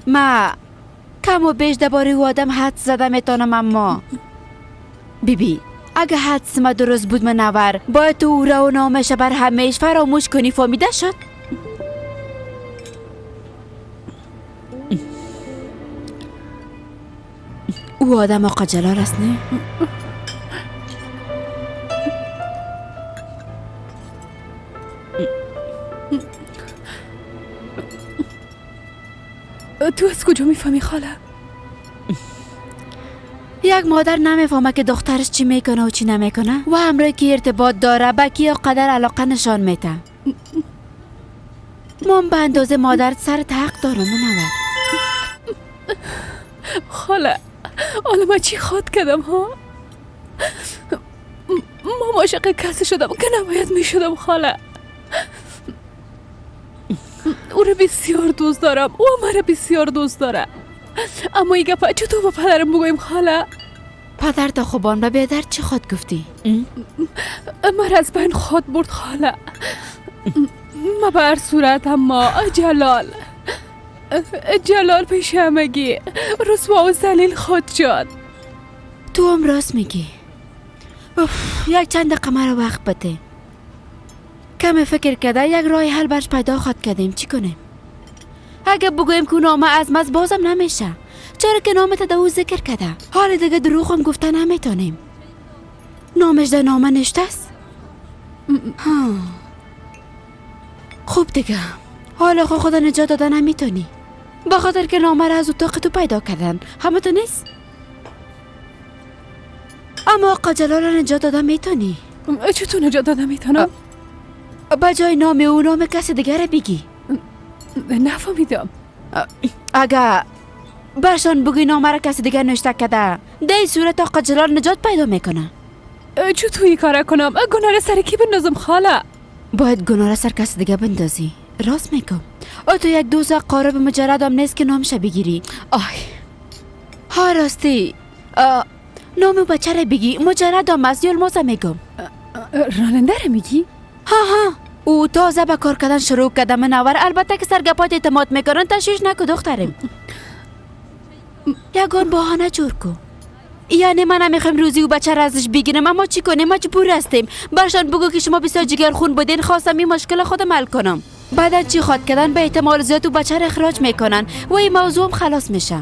ما کم و بیش درباره او آدم حد زده میتونم، اما بیبی اگه حدس ما درست بود منور، باید تو او را و نامش بر همیش فراموش کنی. فهمیده شد؟ او آدم آقا جلال است نه؟ تو از کجا میفهمی خاله؟ یک مادر نمیفهمه که دخترش چی میکنه و چی نمیکنه و همراه کی ارتباط داره، به کی قدر علاقه نشان میده. من به اندازه مادرت سر حق دارم منور. خاله حالا من چی خواد کردم ها؟ ما عاشق کسی شدم که نباید میشدم خاله. او را بسیار دوست دارم، او مرا بسیار دوست داره، اما این گپا چطور با پدرم بگویم خاله؟ پدر تا خوبان به بیادر چی خواد گفتی؟ مرا از بین خواد برد خاله. ما به هر صورت اما جلال پیش همگی رسوا و ذلیل خود شد. تو هم راست میگی. یک چند دقیقه مرا وقت بده. کم فکر کرده یک راه حل برش پیدا خواد کردیم. چی کنیم؟ اگه بگویم که نامه از مز بازم نمیشه، چرا که نامت در او ذکر کرده. حال دیگه دروغ هم گفته نمیتونیم. نامش در نامه نشته است. خوب دیگه حالا خود نجات داده نمیتونی، به خاطر که نامه را از اتاق تو پیدا کردن. همه تو نیست؟ اما آقا جلال را نجات داده میتونی. چطور نجات داده میتونم؟ به جای نام او نام کسی دیگر بگی. نفهمیدم. اگه برشان بگی نامه را کسی دیگر نوشته کرده، در این صورت آقا جلال نجات پیدا میکنه. چطور این کار کنم؟ گناه را سر کی بندازم خاله؟ باید گناه را سر کسی دیگه بندازی. راست میگم. او تو یک دوز قارب مجرد هم نیست که نامش بگیری. آی ها راستی نام بچه را بگی. مجرد هم است. یلماز میگم. راننده را میگی؟ ها ها او تازه به کار کردن شروع کرده منور. البته که سرگپات اعتماد میکنن. تشویش نکو دخترم. یگان بهانه جور کو. یعنی من نمیخوایم روزی و بچه را ازش بگیرم، اما چی کنیم؟ مجبور هستیم. برشان بگو که شما بسیار جگر خون بودین، خواستم این مشکل خودم حل کنم. بعد از چی خواد کردن به احتمال زیاد و بچه را اخراج میکنن و این موضوع هم خلاص میشه.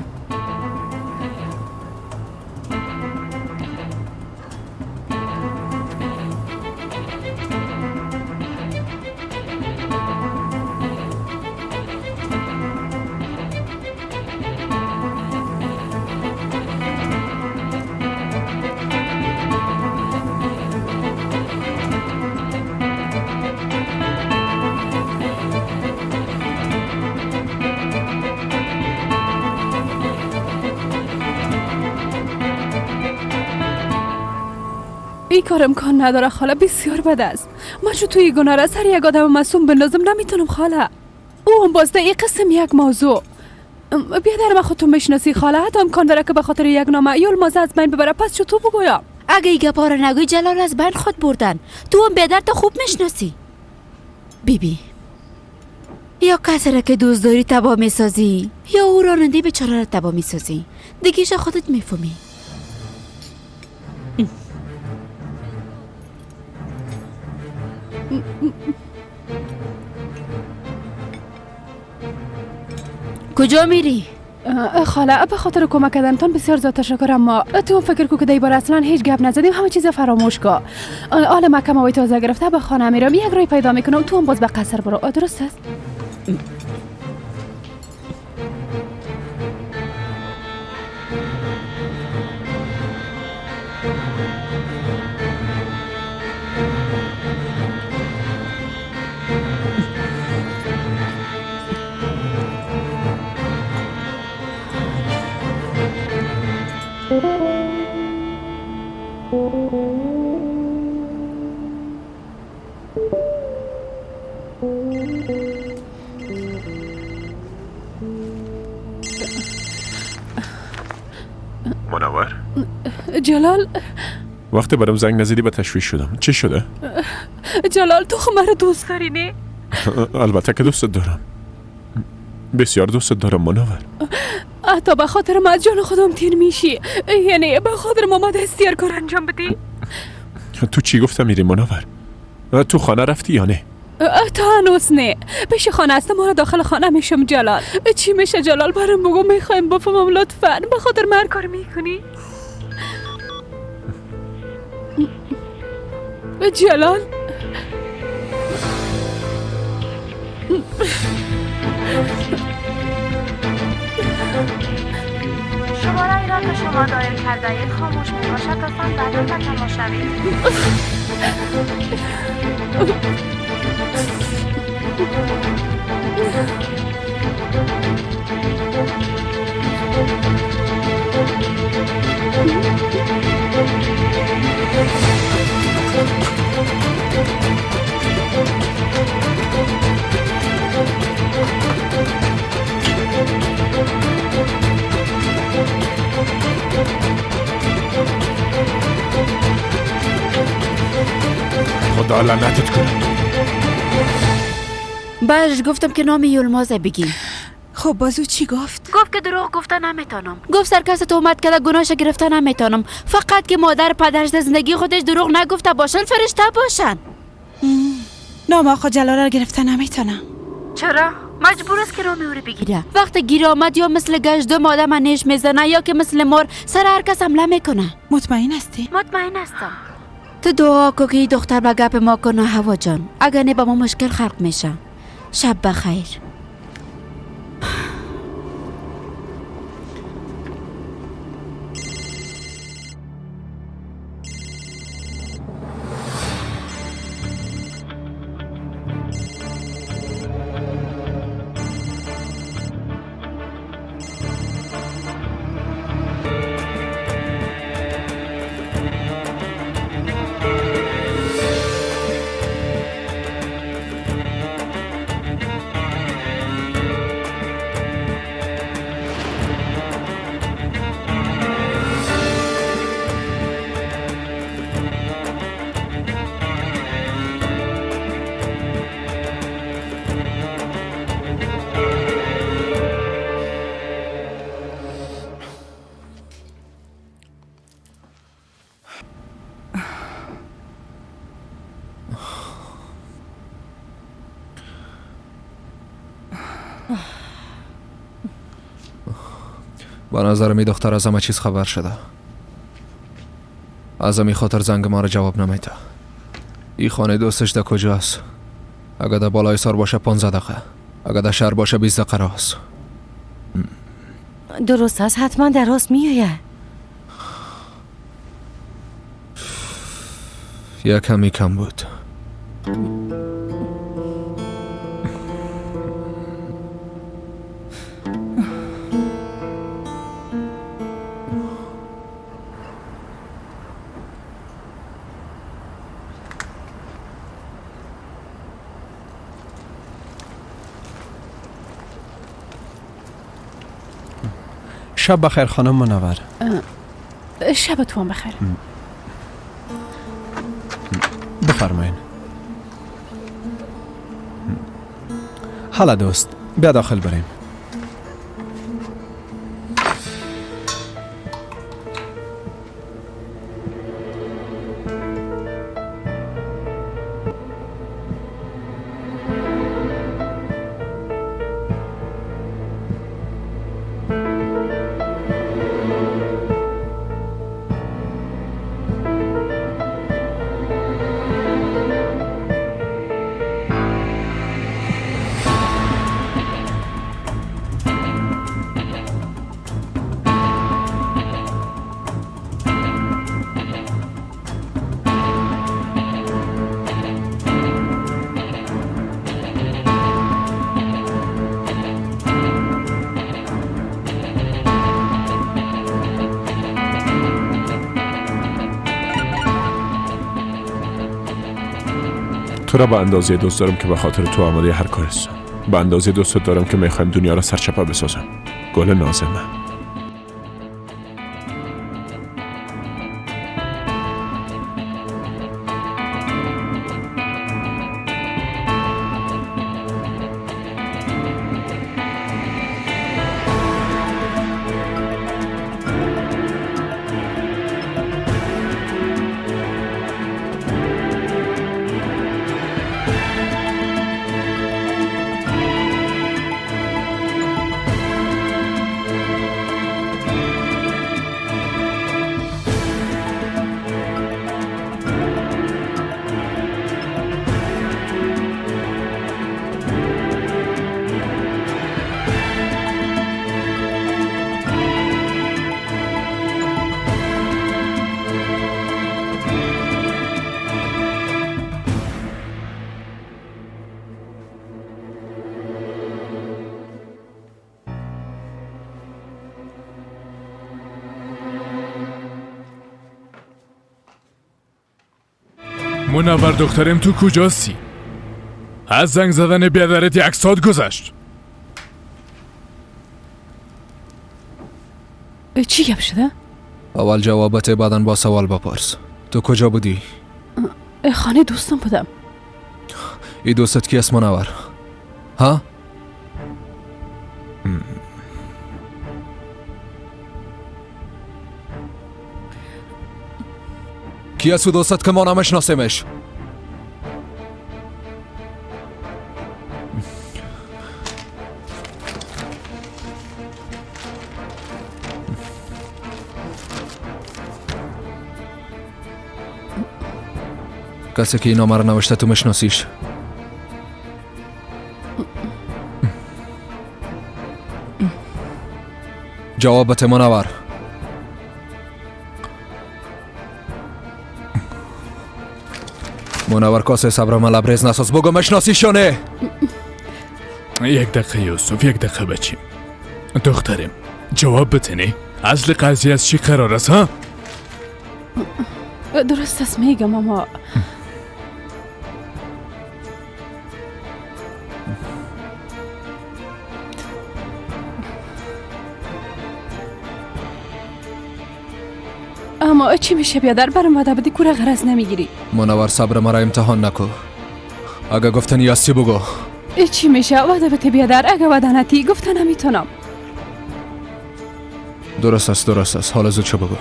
این کار امکان نداره خاله، بسیار بد است. من چون توی گناه را سر یک آدم معصوم بندازم نمیتونم خاله. او هم باز در این قسم یک موضوع. بیادر من خودتون میشناسی خاله، حتی امکان داره که به خاطر یک نامه یلماز از بین ببره. پس چطور بگویم؟ اگه این گپا را نگوی جلال از بین خود بردن. تو هم بیادر تا خوب میشناسی. بیبی یا کسی را که دوست داری تباه میسازی یا او راننده بیچاره را تباه میسازی. دیگهش خودت میفهمی. کجا میری؟ خاله به خاطر کمک کردنتان بسیار زیاد تشکر، اما تو هم فکر کو که دیبار اصلا هیچ گپ نزدیم، همه چیز فراموش کو. حالا مکه وای تازه گرفته به خانه میرم، یک رای پیدا میکنم، تو هم باز به قصر برو. درست است؟ منور؟ جلال، وقتی برام زنگ نزدی به تشویش شدم. چی شده؟ جلال، تو خو مرا دوست داری نه؟ البته که دوست دارم، بسیار دوست دارم منور. حتی به خاطر ما از جان خودم تیر میشی، یعنی به خاطر ما دستی هر کار انجام بدی. تو چی گفتم میری منور؟ تو خانه رفتی یا نه؟ تا هنوز نه، پیش خانه هستم، ما را داخل خانه میشم. جلال چی میشه؟ جلال برام بگو، میخوایم بفهمم لطفا. به خاطر من هر کار میکنی؟ جلال، شماره ای را که شما دایر کرده اید خاموش می باشد. لطفاً بعدا به تماس شوید. خدا لعنتت کنه. بعدش گفتم که نام یلماز بگی. خب بازو چی گفت؟ گفت که دروغ گفته نمیتونم. گفت سرکس تهمت کرده گناهش گرفته نمیتونم. فقط که مادر پدرش در زندگی خودش دروغ نگفته باشن فرشته باشن. نام آقا جلال را گرفته نمیتونم. چرا؟ مجبور است که نام او رو بگیره. وقتی گیر آمد یا مثل گشدم آدم نیش میزنه یا که مثل مار سر هر کس حمله میکنه. مطمئن هستی؟ مطمئن هستم. تو دعا کن که دختر به گپ ما کنه هوا جان، اگر نه با ما مشکل خلق میشه. شب بخیر. به نظر می دختر از همه چیز خبر شده. از همی خاطر زنگ ما را جواب نمیده. این خانه دوستش در کجاست؟ اگه در بالای سار باشه 15 دقیقه، اگه در شهر باشه 20 دقیقه راست. درست است، حتما در راست میآید. یک کمی کم بود. شب بخیر خانم منور. شب تو هم بخیر. بفرمایین. حالا دوست بیا داخل بریم. تو را به اندازه دوست دارم که به خاطر تو آماده هر کار هستم. به اندازه دوست دارم که میخوایم دنیا را سرچپه بسازم. گل نازمه. منور دخترم تو کجاستی؟ از زنگ زدن بیادرت 1 ساعت گذشت. چی گپ شده؟ اول جوابت بعدن با سوال بپرس. تو کجا بودی؟ خانه دوستم بودم. ای دوستت کی است منور؟ ها؟ کی است دوستت که ما نمیشناسیمش؟ کسی که این نامه را نوشته تو میشناسیش؟ جواب بده منور. منور کاسه صبر من لبریز نساز، بگو میشناسیش یا نه؟ 1 دقیقه یوسف، 1 دقیقه بچیم. دخترم جواب بده نه؟ اصل قضیه از چی قرار است ها؟ درست است میگم اما چی میشه بیادر؟ برم وعده بدی کوره غرض نمیگیری. منور صبر مرا امتحان نکو. اگه گفتنی هستی بگو. چی میشه وعده بده بیادر؟ اگه وعده نتی گفته نمیتونم. درست است درست است، حالا زود چه بگو.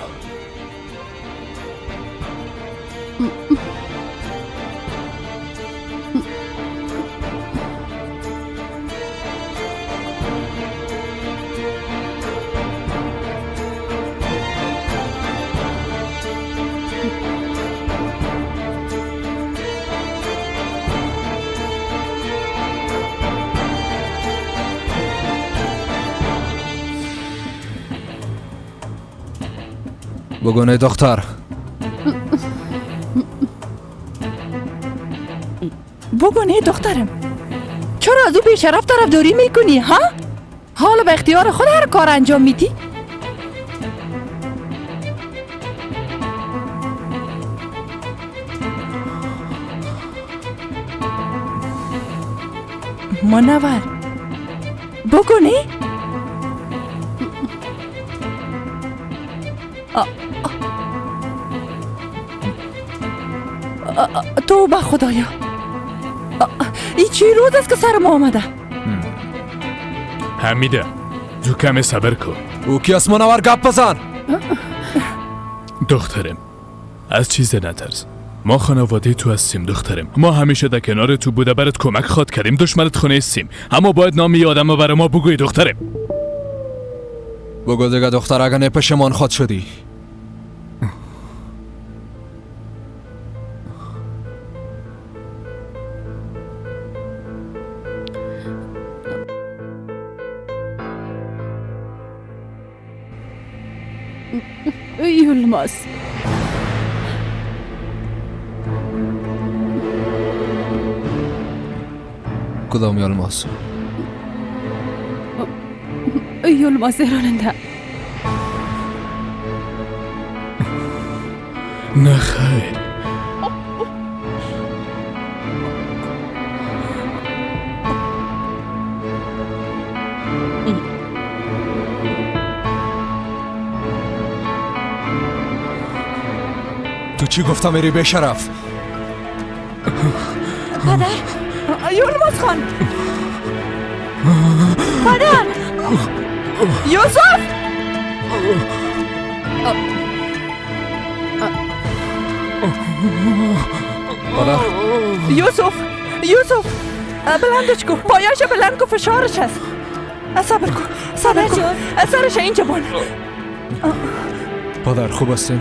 بگو نه دختر. بگو نه دخترم، چرا از او بیشرف طرفداری میکنی ها؟ حالا به اختیار خود هر کار انجام میدی؟ منور بگو نه. توبه خدایا، این چی روز است که سر ما آمده؟ حمیده تو کمی صبر کن. او کی است منور؟ گپ بزن. دخترم از چیز نترس، ما خانواده تو هستیم دخترم، ما همیشه در کنار تو بوده، برات کمک خواد کردیم، دشمنت خونه هستیم، اما باید نام یه آدم برای ما بگوی دخترم. بگو دیگه دختر، اگه نه پشمان خواد شدی. یلماز کدام یلماز؟ یلماز راننده. نه خیر، تو چی گفتم میری به شرف؟ پدر یلماز خان، پدر یوسف، پدر یوسف، یوسف بلندش کن، پایش بلند کن، فشارش هست. صبر کن صبر کن، سرش اینجا بان. پدر خوب هستین؟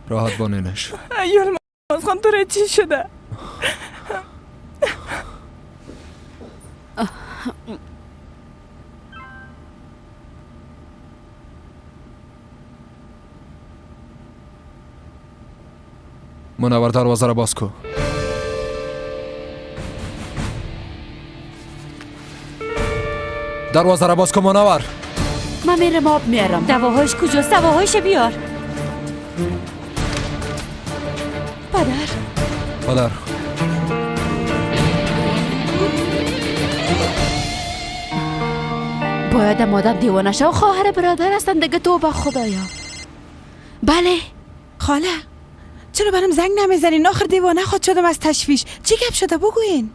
راحت بانینش. یلماز خان تو چی شده؟ منور دروازه را باز کو. دروازه را باز کو منور. من میرم آب میارم. دواهایش کجاست؟ دواهایش بیار. پدر. پدر. باید آدم دیوانه شه و خواهر برادر هستن دیگه. توبه خدایا. بله خاله چرا برام زنگ نمیزنین؟ آخر دیوانه خود شدم از تشویش. چی گپ شده بگوین؟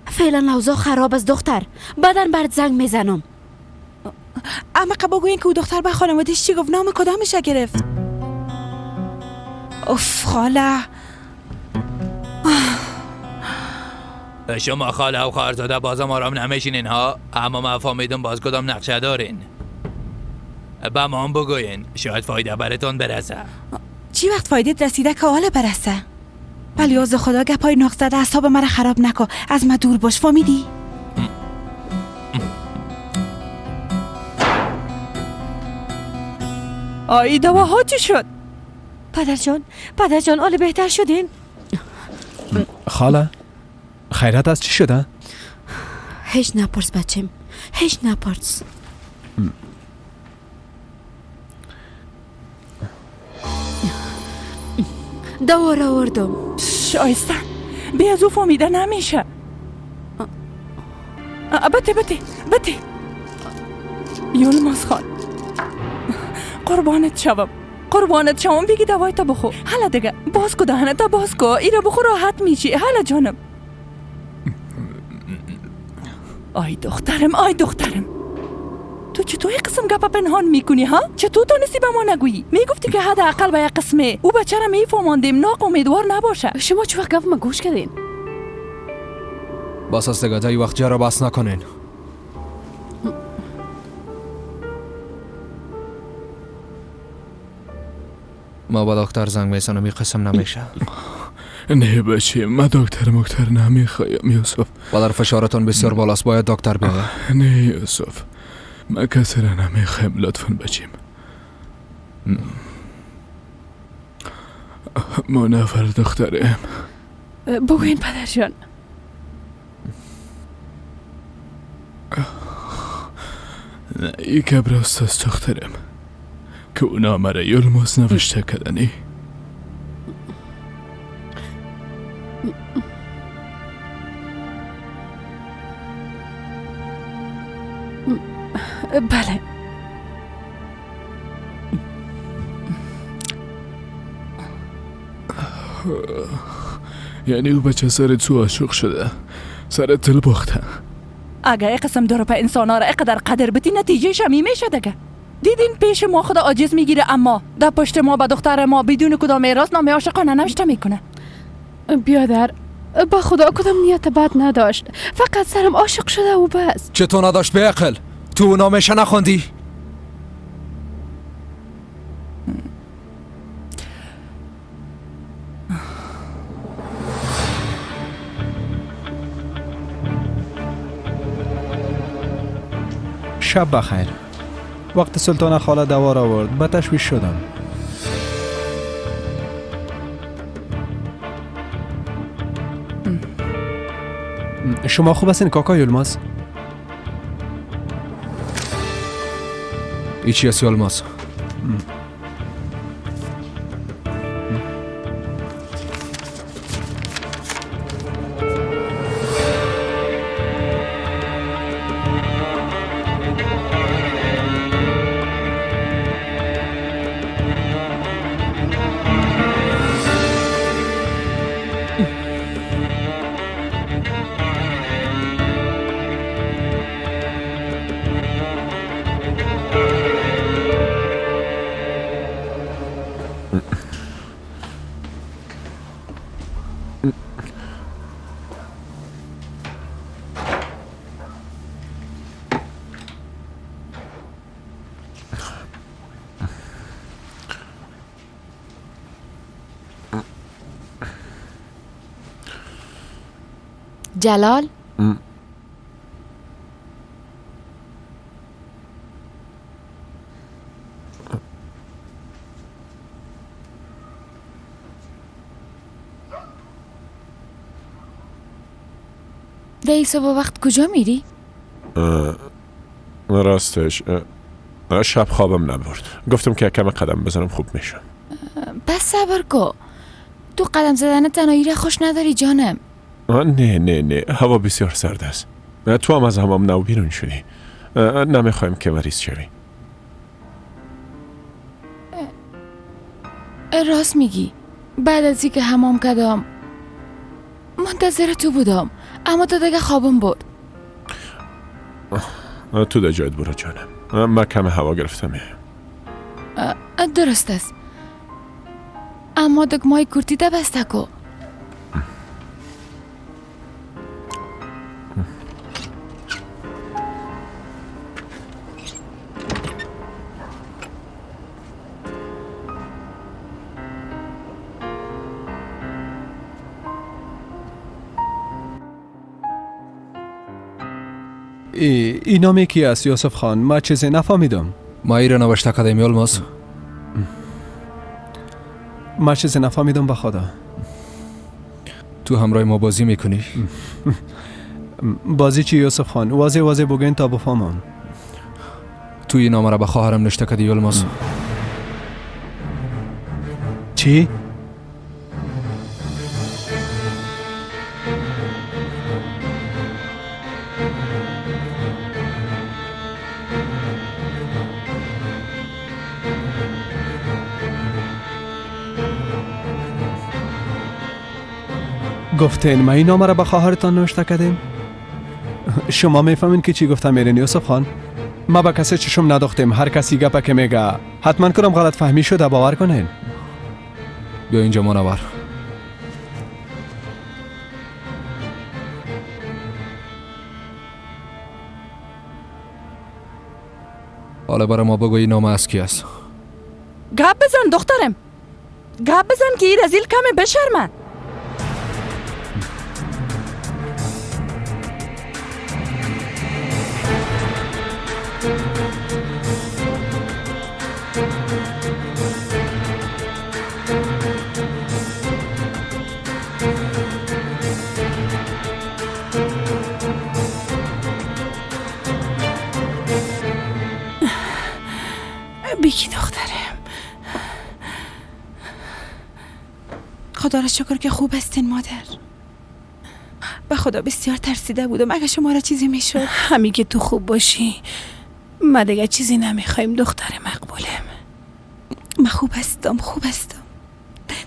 فعلا اوضاع خراب است دختر، بعدن برات زنگ میزنم. اما بگوین که او دختر به خانواده‌اش چی گفت؟ نام کدامش گرفت؟ اوف خاله. شما خاله و خواهرزاده بازم آرام نمیشینین ها؟ اما من فهمیدم باز کدام نقشه دارین. به ما هم بگوین شاید فایده براتون برسه. چی وقت فایده رسیده که حالا برسه؟ ولی از خدا گپای ناق زده اعصاب مرا خراب نکن. از ما دور باش فهمیدی؟ آی دواها چی شد؟ پدر جان، پدر جان حال بهتر شدین؟ خاله خیرت از چی شده؟ هیچ نپرس بچم، هیچ نپرس. دوا را آوردم. آیسته بی از او فهمیده نمیشه. بته بته بته. یلماز خان قربانت شوم، قربانت شوم، بگی دوای تا بخو. حالا دیگه باز کو دهنه تا باز کو، ایره بخو راحت میشی. حالا جانم. آی دخترم، آی دخترم، تو چطور یک قسم گپ پنهان میکنی ها؟ چطور تونستی به ما نگویی؟ میگفتی که حداقل به یک قسمه او بچه را میفهماندیم ناق امیدوار نباشه. شما چه وقت گپ ما گوش کردین؟ بس از دیگه تا وقت جرا بس نکنین. ما با دکتر زنگ میزنم، این قسم نمیشه. نه بچه من دکتر مکتر نمیخوایم یوسف. پدر فشارتون بسیار بالاست، باید دکتر بیاید. نه یوسف من کسی را نمیخوایم، لطفا بچیم. ما نفر دختریم. بگوین پدر جان. یک راست از دخترم که اونا مرا یلماز نوشته کردنی. بله یعنی او بچه سر تو عاشق شده، سر دل باخته. اگه ای قسم دو روپه انسان ها را اقدر قدر بتی نتیجه شمی میشه دیگه. دیدین پیش ما خدا عاجز میگیره، اما در پشت ما به دختر ما بدون کدام اعراض نامه عاشقانه نوشته میکنه. بیادر با خدا کدام نیت بد نداشت، فقط سرم عاشق شده و بس. چطور نداشت به عقل؟ تو نامش نخوندی؟ شب بخیر. وقت سلطان خاله دوار آورد به تشویش شدم. شما خوب هستین کاکا یلماز؟ ای چی هست یلماز؟ جلال؟ دی صبح وقت کجا میری؟ راستش شب خوابم نبرد، گفتم که کم قدم بزنم خوب میشم. بس صبر کو، تو قدم زدن تنهایی را خوش نداری جانم. نه نه نه، هوا بسیار سرد است. تو هم از حمام نو بیرون شدی، نمیخوایم که مریض شوی. راست میگی، بعد از اینکه حمام کردم منتظر تو بودم، اما تو دیگه خوابم برد. تو در جایت برو جانم، من کم هوا گرفتم. درست است، اما دکمای کرتی ده بسته کو. ای نام کی است یوسف خان؟ ما چیزی نفهمیدم. ما ای را نوشته کردیم یلماز. ما چیزی نفهمیدم به خدا. تو همراه ما بازی میکنی؟ بازی چی یوسف خان؟ واضح واضح بگین تا بفهمم. تو این نامه را به خواهرم نوشته کردی یلماز. چی؟ گفتین ما این نامه را به خواهرتان نوشته کردیم؟ شما میفهمین که چی گفتم میرین یوسف خان؟ ما به کسی چشم نداختیم، هر کسی گپه که میگه حتما کنم غلط فهمی شده، باور کنین. بیا اینجا منور. حالا برای ما بگو این نامه از کی است؟ گپ بزن دخترم، گپ بزن که این رزیل کمه بشرمه. بیکی دخترم، خدا را شکر که خوب هستین مادر. به خدا بسیار ترسیده بودم اگه شما را چیزی میشد. همین که تو خوب باشی ما دیگه چیزی نمیخوایم دختر مقبولم. من خوب هستم، خوب هستم،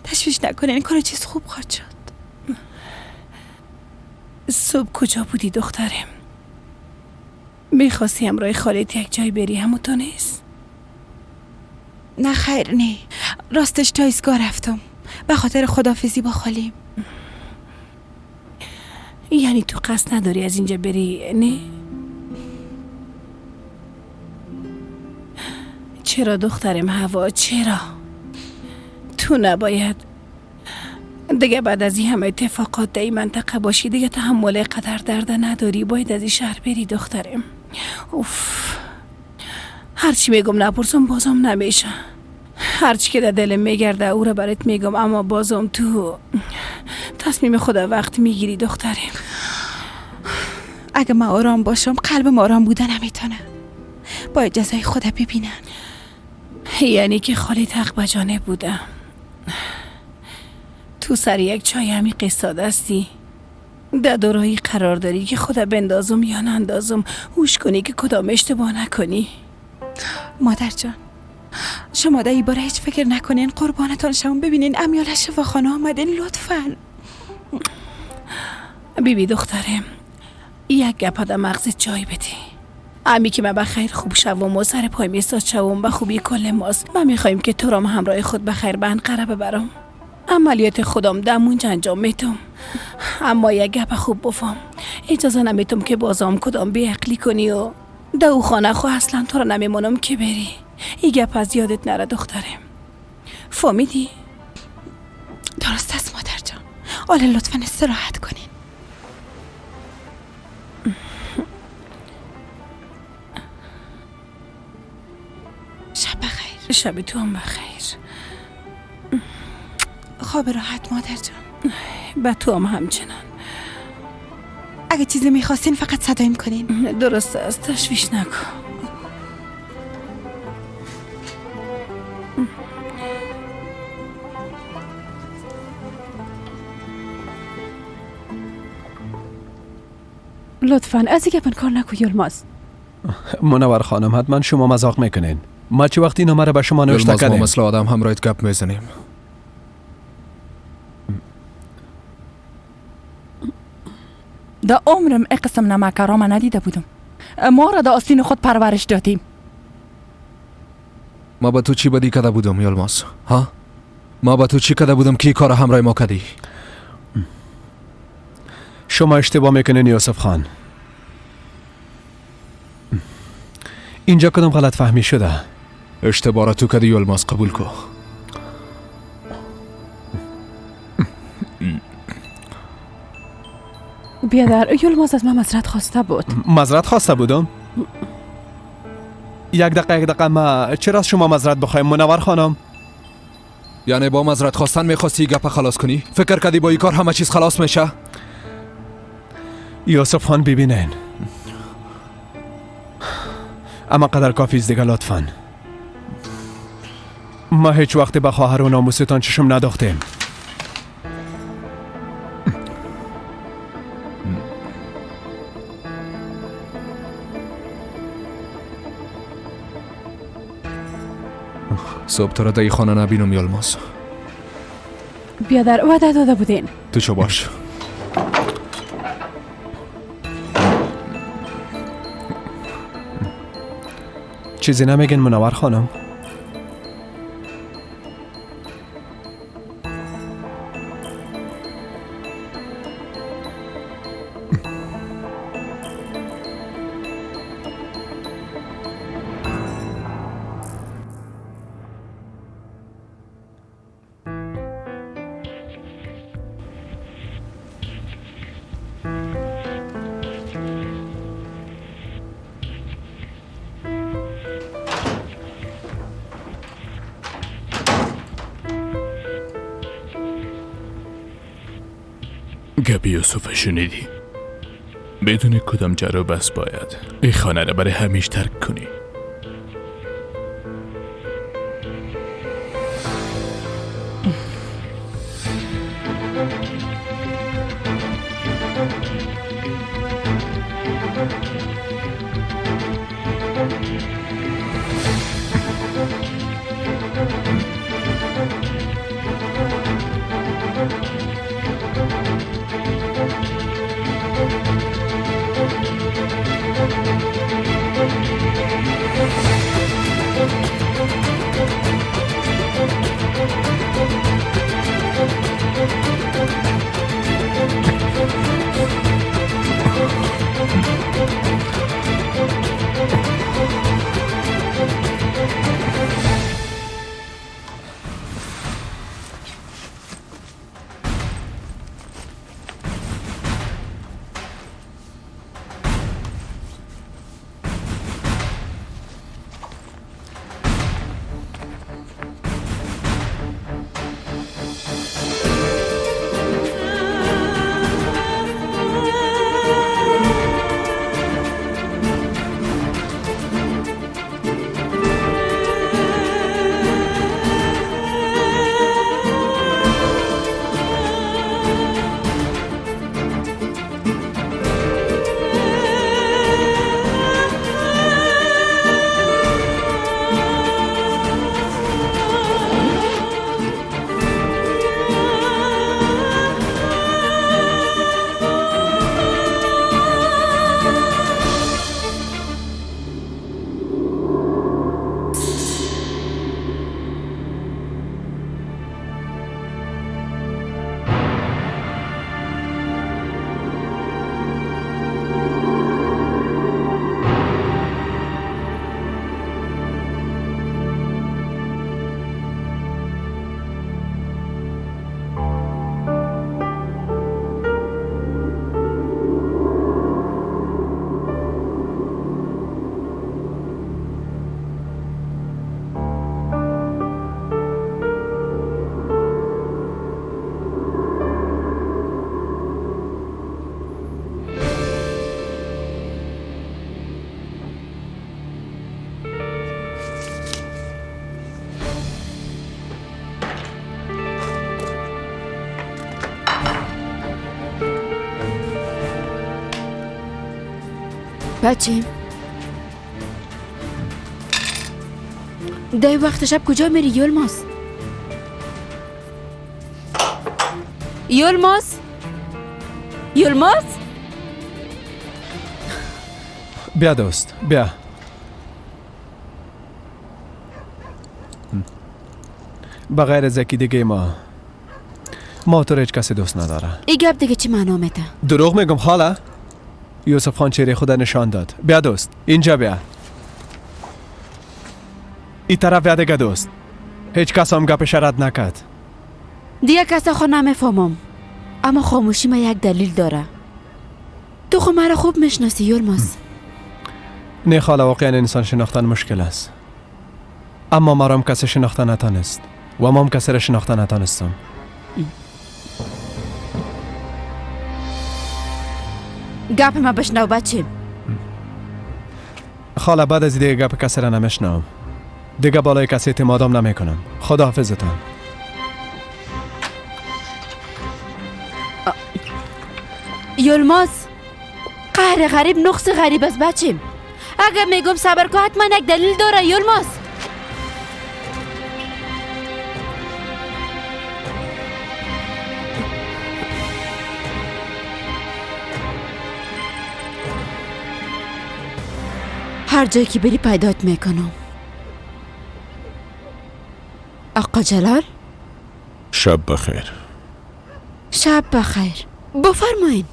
تشویش نکنین، کار چیز خوب خواهد شد. صبح کجا بودی دخترم؟ میخواستی همراه خالت یک جای بری، همون تو نیست؟ نه خیر نه، راستش تا ایستگاه رفتم به خاطر خدافزی با خالیم. یعنی تو قصد نداری از اینجا بری؟ نه؟ چرا دخترم هوا، چرا؟ تو نباید دیگه بعد از این همه اتفاقات در این منطقه باشی، دیگه تحمل قدر درد نداری، باید از این شهر بری دخترم. اوف، هرچی میگم نپرسم بازم نمیشه، هرچی که در دلم میگرده او را برات میگم، اما بازم تو تصمیم خدا وقت میگیری دخترم. اگه من آرام باشم قلبم آرام بوده نمیتونه، باید جزای خدا ببینن. یعنی که خالی حق به جانب بوده. تو سر یک چای همی قصه هستی، در دورایی قرار داری که خدا بندازم یا نندازم، هوش کنی که کدام اشتباه نکنی. مادر جان شما در این باره هیچ فکر نکنین، قربانتان شما، ببینین امیال شفاخانه آمدین لطفاً. بیبی دخترم یک گپ در مغزت جای بدی، امی که من بخیر خوب شوم و سر پای میستاد شوم به خوبی کل ماست. من میخوایم که تو رام همراه خود بخیر به انقره ببرم، عملیات خودم دمونج انجام میتم، اما یک گپ خوب بفهم، اجازه نمیتم که بازم کدام بیعقلی کنی و دو خانه خو اصلا تو را نمیمونم که بری. ای گپ از یادت نره دخترم، فهمیدی؟ درست است مادر جان، حالا لطفا استراحت کنین. شب تو هم بخیر. خواب راحت مادر جان. به تو هم همچنان. اگه چیزی میخواستین فقط صدایم کنین. درست است، تشویش نکن. لطفاً از این گپ کار نکو یلماز. منور خانم حتما شما مذاق میکنین. ما چه وقتی نامه را به شما نوشته کردیم؟ ما مثل آدم همراهت گپ میزنیم. در عمرم این قسم نمک را ندیده بودم. ما را در آستین خود پرورش دادیم. ما به تو چی بدی کده بودم یلماز؟ ها؟ ما به تو چی کده بودم که کار همراه ما کدی؟ شما اشتباه میکنین یوسف خان. اینجا کدام غلط فهمی شده؟ اشتباه را تو کدی یلماز، قبول کو. بیادر یلماز از من معذرت خواسته بود. معذرت خواسته بودم؟ یک دقیقه ما چرا از شما معذرت بخوایم منور خانم؟ یعنی با معذرت خواستن میخواستی گپ خلاص کنی؟ فکر کردی با این کار همه چیز خلاص میشه؟ یوسف خان ببینین، اما قدر کافی است دیگه. لطفاً ما هیچ وقت به خواهر و ناموستان چشم نداختیم. صبح تو را در خانه نبینم یلماز. بیادر وعده داده بودین. تو چو باش. چیزی نمیگن منور خانم؟ گپ یوسف شنیدی؟ بدون کدام جر و بس باید این خانه را برای همیشه ترک کنی. Thank you. بچیم در وقت شب کجا میری یلماز؟ یلماز؟ یلماز؟ بیا دوست، بیا. بغیر از یکی دیگه ما تو هیچ کسی دوست نداره. ای گپ دیگه چی معنا میده؟ دروغ میگم خاله؟ یوسف خان چهره خود نشان داد. بیا دوست، اینجا بیا. ای طرف بیا دیگه دوست. هیچ کس هم گپش رد نکرد. دیگه کس خود نمیفهمم، اما خاموشی ما یک دلیل داره. تو خود مرا خوب میشناسی یلماز. نه خاله، واقعا انسان شناختن مشکل است، اما مرام کسی شناخته نتانست و ما هم کسی را شناخته نتانستم. گپ ما بشنو بچیم. خاله بعد از دیگه گپ کسی را نمیشنوم، دیگه بالای کسی اعتمادم نمیکنم. خداحافظتان. یلماز، قهر غریب نقص غریب است بچیم. اگر میگم صبر کن حتما یک دلیل داره یلماز. هر جایی که بری پیدات میکنم. آقا جلال، شب بخیر. شب بخیر، بفرمایین.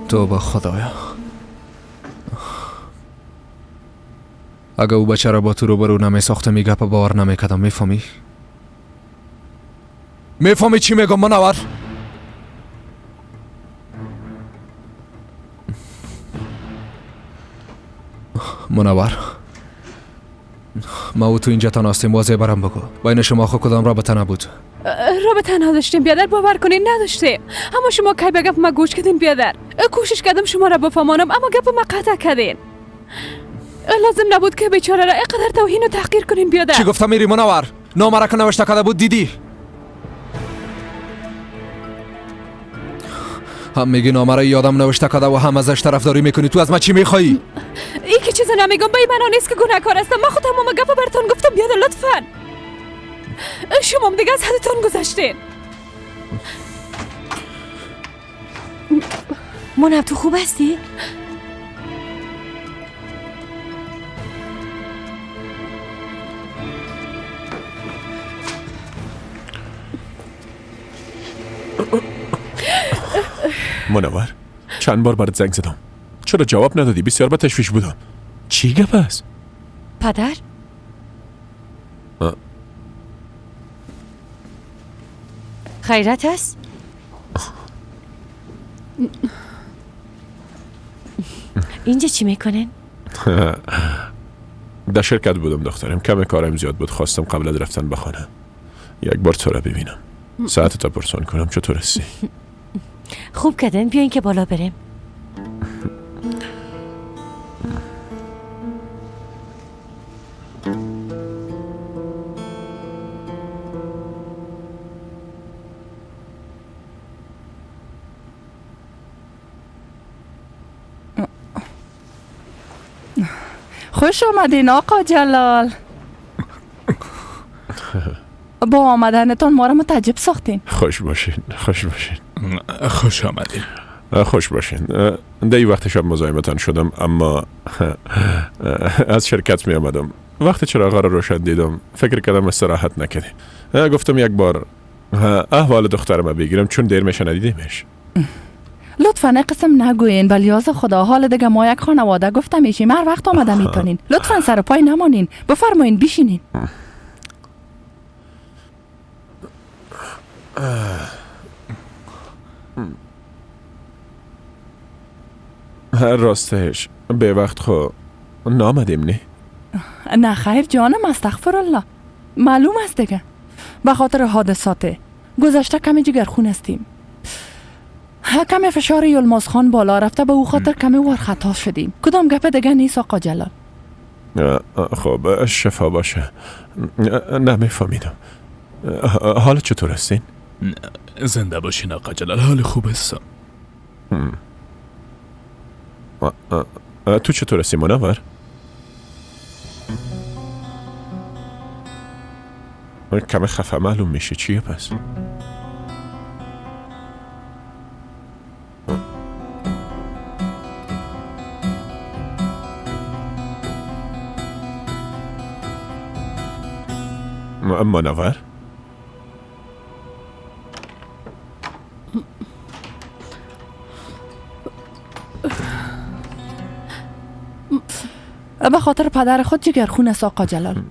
توبه خدایا، اگه او بچه را با تو روبرو نمی ساختم ای گپ باور نمی کدم. میفهمی؟ میفهمی چی میگم منور؟ منور، ما و تو اینجا تنها هستیم، واضح برام بگو بین شما خود کدام رابطه نبود؟ رابطه نداشتیم بیادر، باور کنین نداشتیم. اما شما کی به گپ ما گوش کردین بیادر؟ کوشش کردم شما را بفهمانم، اما گپ ما قطع کردین. لازم نبود که بیچاره را اینقدر توهین و تحقیر کنین بیادر. چی گفتم میری منور؟ نامه را که نوشته کرده بود دیدی؟ هم میگی نامه را یادم نوشته کرده و هم ازش طرفداری میکنی. تو از ما چی میخوایی؟ ای که چیزا نمیگم به این معنا نیست که گناهکار هستم. من خودم تمام گپ براتون گفتم بیادر، لطفاً. شما هم دیگه از حدتون گذشتین. منم تو خوب هستی؟ منور، چند بار برات زنگ زدم، چرا جواب ندادی؟ بسیار به تشویش بودم. چی گپ است؟ پدر؟ خیرت است؟ اینجا چی میکنن؟ در شرکت بودم دخترم، کم کارم زیاد بود، خواستم قبل از رفتن به خانه یک بار تو را ببینم، ساعت تا پرسان کنم چطور هستی. خوب کردن، بیاین که بالا بریم. خوش آمدین آقا جلال. با آمدنتان ما را متعجب ساختین. خوش باشین، خوش باشین. خوش آمدین. خوش باشین. در وقت شب مزاحمتان شدم، اما از شرکت می آمدم. وقتی چراغ را روشن دیدم فکر کردم استراحت نکردی. گفتم یک بار احوال دخترم بگیرم، چون دیر میشه ندیدیمش. لطفا قسم نگوین، بلیاز خدا حال دیگه ما یک خانواده گفته میشیم، هر وقت آمده میتونین. لطفا سر پای نمانین، بفرمایین بشینین. راستش به وقت خو نامدیم نه؟ نه خیر جانم، استغفر الله، معلوم است دیگه. به خاطر حادثات گذشته کمی جگرخون هستیم. کمی فشار یلماز خان بالا رفته، به او خاطر کمی وار خطا شدیم. کدام گپ دیگه نیست آقا جلال. خب شفا باشه. نمیفهمیدم حالا چطور هستین؟ زنده باشین آقا جلال، حال خوب هستم. تو چطور هستی منور؟ کمی خفه معلوم میشه. چیه پس؟ منور؟ به خاطر پدر خود جگرخون است آقا جلال.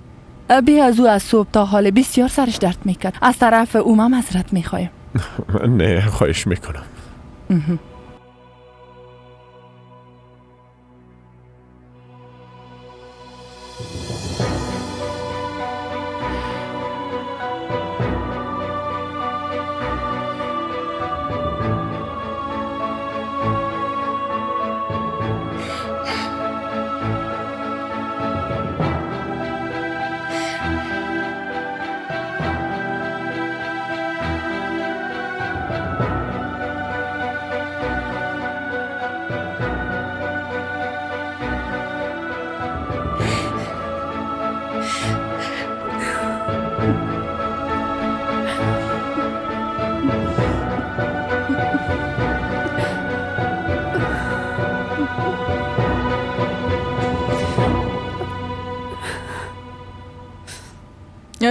بی از او از صبح تا حال بسیار سرش درد میکرد. از طرف او من معذرت میخوایم. نه خواهش میکنم.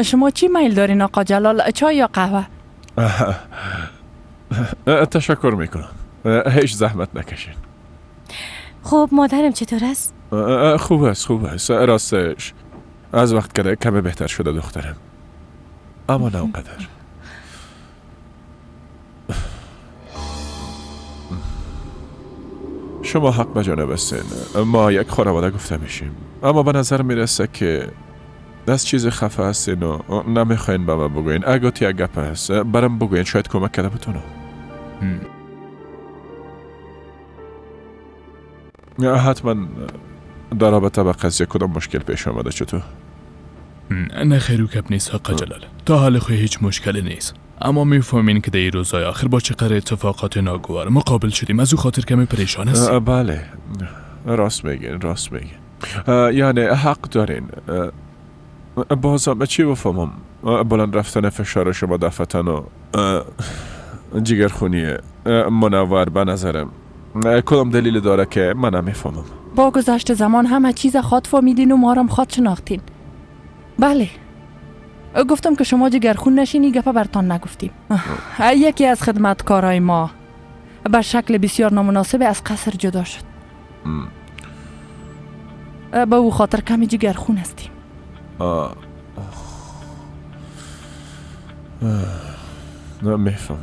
شما چی میل دارین آقا جلال، چای یا قهوه؟ تشکر میکنم، هیچ زحمت نکشین. خب مادرم چطور است؟ خوب است خوب است. راستش از وقت که کمی بهتر شده دخترم، اما نه اونقدر. شما حق به جانب هستین، ما یک خانواده گفته میشیم، اما به نظر میرسه که از چیز خفه هستین و نمیخواین به من بگوین. اگه یک گپ هست برام بگوین، شاید کمک کرده بتونم. حتما در رابطه با قضیه کدام مشکل پیش آمده؟ چطور؟ نه خیر و گپ نیست آقا جلال، تا حال خو هیچ مشکلی نیست، اما میفهمین که در این روزهای آخر با چقدر اتفاقات ناگوار مقابل شدیم، از او خاطر کمی پریشان هستیم. بله راست میگین راست میگین، یعنی حق دارین. بازم چی بفهمم؟ بلند رفتن فشار شما دفتن و جگرخونی منور به نظرم کدام دلیل داره که من نمیفهمم. با گذشت زمان همه چیز خواد فهمیدین و ما را خواد شناختین. بله گفتم که شما جگرخون نشینی، گپه برتان نگفتیم. یکی از خدمتکارای ما به شکل بسیار نامناسب از قصر جدا شد. به او خاطر کمی جگرخون هستیم. نه میفهمم.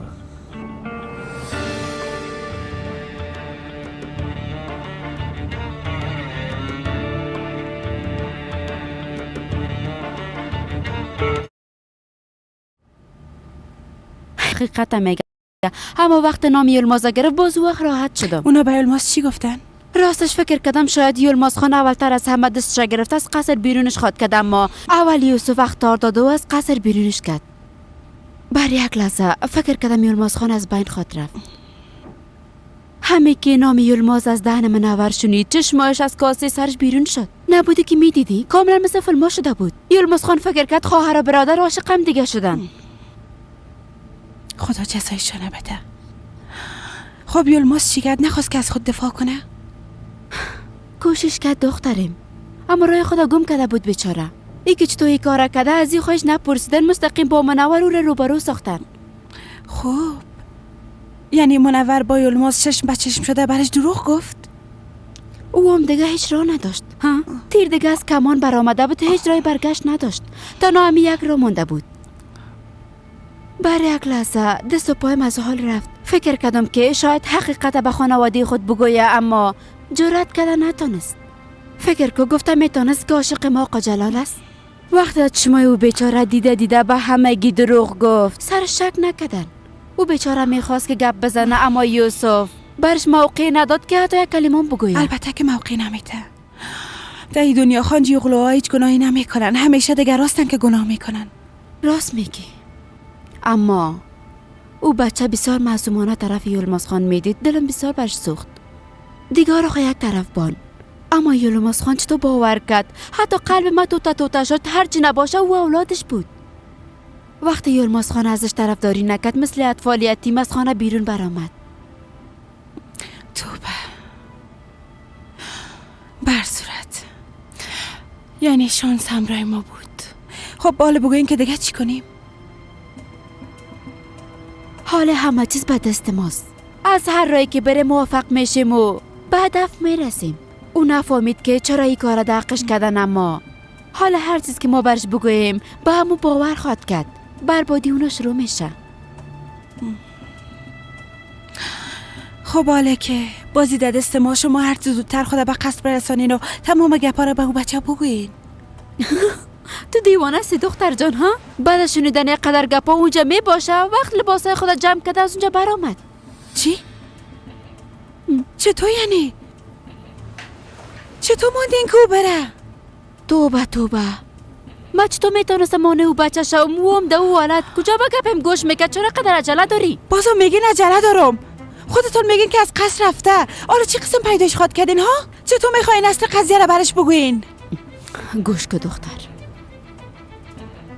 حقیقت میگه، همه وقت نام یلماز گرفت باز وقت راحت شدم. اونا به یلماز چی گفتن؟ راستش فکر کردم شاید یلماز خان اولتر از همه دستش گرفت از قصر بیرونش خواد کرد، اما اول یوسف اخطار داد و از قصر بیرونش کرد. بر یک لحظه فکر کردم یلماز خان از بین خواد رفت. همه که نام یلماز از دهن منور شنید چشمایش از کاسه سرش بیرون شد. نبودی که میدیدی کاملا مثل فیلم شده بود. یلماز خان فکر کرد خواهر و برادر عاشق هم دیگه شدن. خدا جزایشان بده. خب یلماز چی کرد؟ نخواست که از خود دفاع کنه؟ کوشش کرد دخترم، اما راه خدا گم کرده بود بیچاره. ای که چطور ای کار کرده از این خواهش نپرسیدن، مستقیم با منور او را روبرو ساختن. خب یعنی منور با یلماز چشم به چشم شده برش دروغ گفت؟ او هم دیگه هیچ راه نداشت. ها؟ تیر دیگه از کمان برآمده بود، هیچ راه برگشت نداشت. تنها همی یک راه مانده بود. بر یک لحظه دست و پایم از حال رفت. فکر کردم که شاید حقیقت به خانواده خود بگویه، اما جرأت کرده نتانست. فکر که گفته میتونست که عاشق ما آقا جلال است. وقتی از چشمای او بیچاره دیده دیده به همگی دروغ گفت، سر شک نکردن. او بیچاره میخواست که گپ بزنه، اما یوسف برش موقع نداد که حتی یک کلمه بگوید. البته که موقع نمیده. در این دنیا خانجی اغلوها هیچ گناهی نمیکنن، همیشه دیگر راستن که گناه میکنن. راست میگی، اما او بچه بسیار معصومانه طرف یلماز خان میدید. دلم بسیار برش سوخت. دیگر خو یک طرف بان، اما یلماز خان چطور باور کرد؟ حتی قلب من توته توته شد. هرچی نباشه او اولادش بود. وقتی یلماز خان ازش طرفداری نکرد، مثل اطفال یتیم از خانه بیرون برآمد. توبه. بر صورت یعنی شانس همراه ما بود. خب بالا بگوین که دیگه چی کنیم؟ حال همه چیز به دست ماست. از هر رایی که بره موفق میشیم و به هدف میرسیم. او نفهمید که چرا این کار دقش کردن، اما حال هر چیز که ما برش بگوییم به همو باور خواهد کرد. بربادی اونا شروع میشه. خب حالا که بازی در دست ما، شما هر چیز زودتر خدا به قصد برسانین و تمام گپا را به او بچه بگویین. تو دیوانه هستی دختر جان ها؟ بعد از شنیدن قدر گپا اونجا می باشه، وقت لباسای خود جمع کرده از اونجا برآمد. چی؟ چطور یعنی؟ چطور ماندین که او بره؟ توبه توبه، من چطور میتونستم مانع او بچه شوم؟ او هم در او حالت کجا به گپم گوش میکرد؟ چرا قدر عجله داری؟ بازم میگین عجله دارم؟ خودتون میگین که از قصر رفته. آره چی قسم پیداش خواد کردین ها؟ چطور میخواین اصل قضیه را برش بگوین؟ گوش که دختر،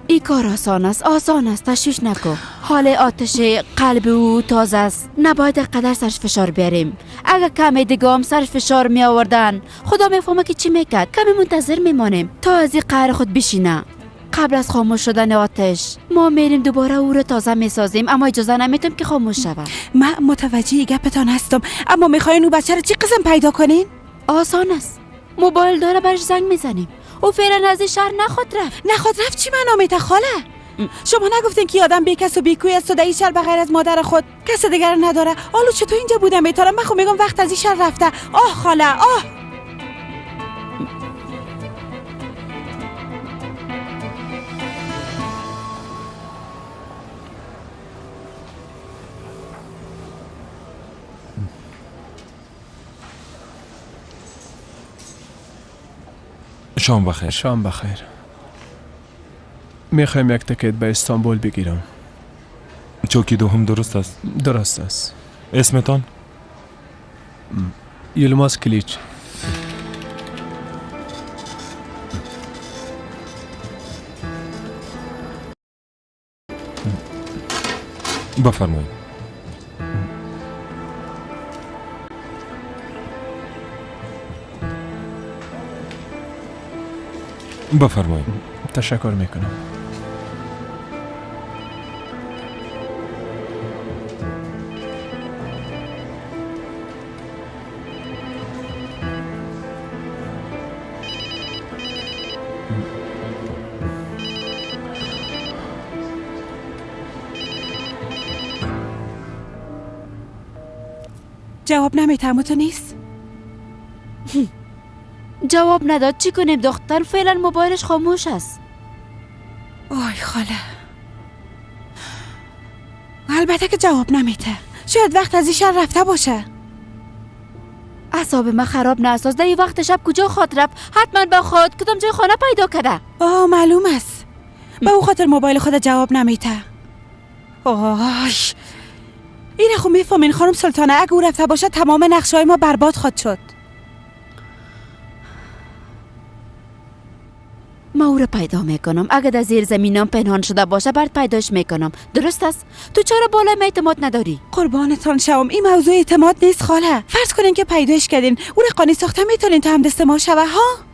این کار آسان است، آسان است، تشویش نکن. حال آتش قلب او تازه است، نباید قدر سرش فشار بیاریم. اگر کمی دیگه هم سرش فشار می آوردن، خدا میفهمه که چی میکرد. کمی منتظر میمانیم تا از این قهر خود بشینه. قبل از خاموش شدن آتش ما میریم دوباره او رو تازه میسازیم، اما اجازه نمیتم که خاموش شود. من متوجه گپتان هستم، اما میخواین او بچه رو چی قسم پیدا کنین؟ آسان است، موبایل داره، برش زنگ میزنیم. او فعلا از این شهر نخواد رفت. نخواد رفت چی معنا میته خاله؟ شما نگفتین که آدم بی کس و بی کوی است و در این شهر بغیر از مادر خود کس دیگر نداره؟ آلو چطور اینجا بودم میتارم؟ من خب میگم وقت از این شهر رفته. آه خاله آه. شام بخیر. شام بخیر. میخوایم یک تکت به استانبول بگیرم. چوکی دوم درست است؟ درست است. اسمتان؟ یلماز کلیچ. بفرمایید. بفرمایید. تشکر میکنم. جواب نمیتم تو نیست؟ جواب نداد. چی کنیم دختر؟ فعلا موبایلش خاموش است. آی خاله، البته که جواب نمیده. شاید وقت از این شهر رفته باشه. اعصاب من خراب نساز. در این وقت شب کجا خواد رفت؟ حتما به خود کدام جای خانه پیدا کرده. آه معلوم است. به او خاطر موبایل خود جواب نمیده. آی این خو میفهمین خانم سلطانه، اگه او رفته باشه تمام نقشه‌های ما برباد خواهد شد. ما او را پیدا میکنم. اگه در زیر زمینم پنهان شده باشه برات پیداش میکنم. درست است؟ تو چرا بالای من اعتماد نداری؟ قربانتان شوم، این موضوع اعتماد نیست خاله. فرض کنین که پیداش کردین، او را قانع ساخته میتونین تا هم دست ما شوه ها؟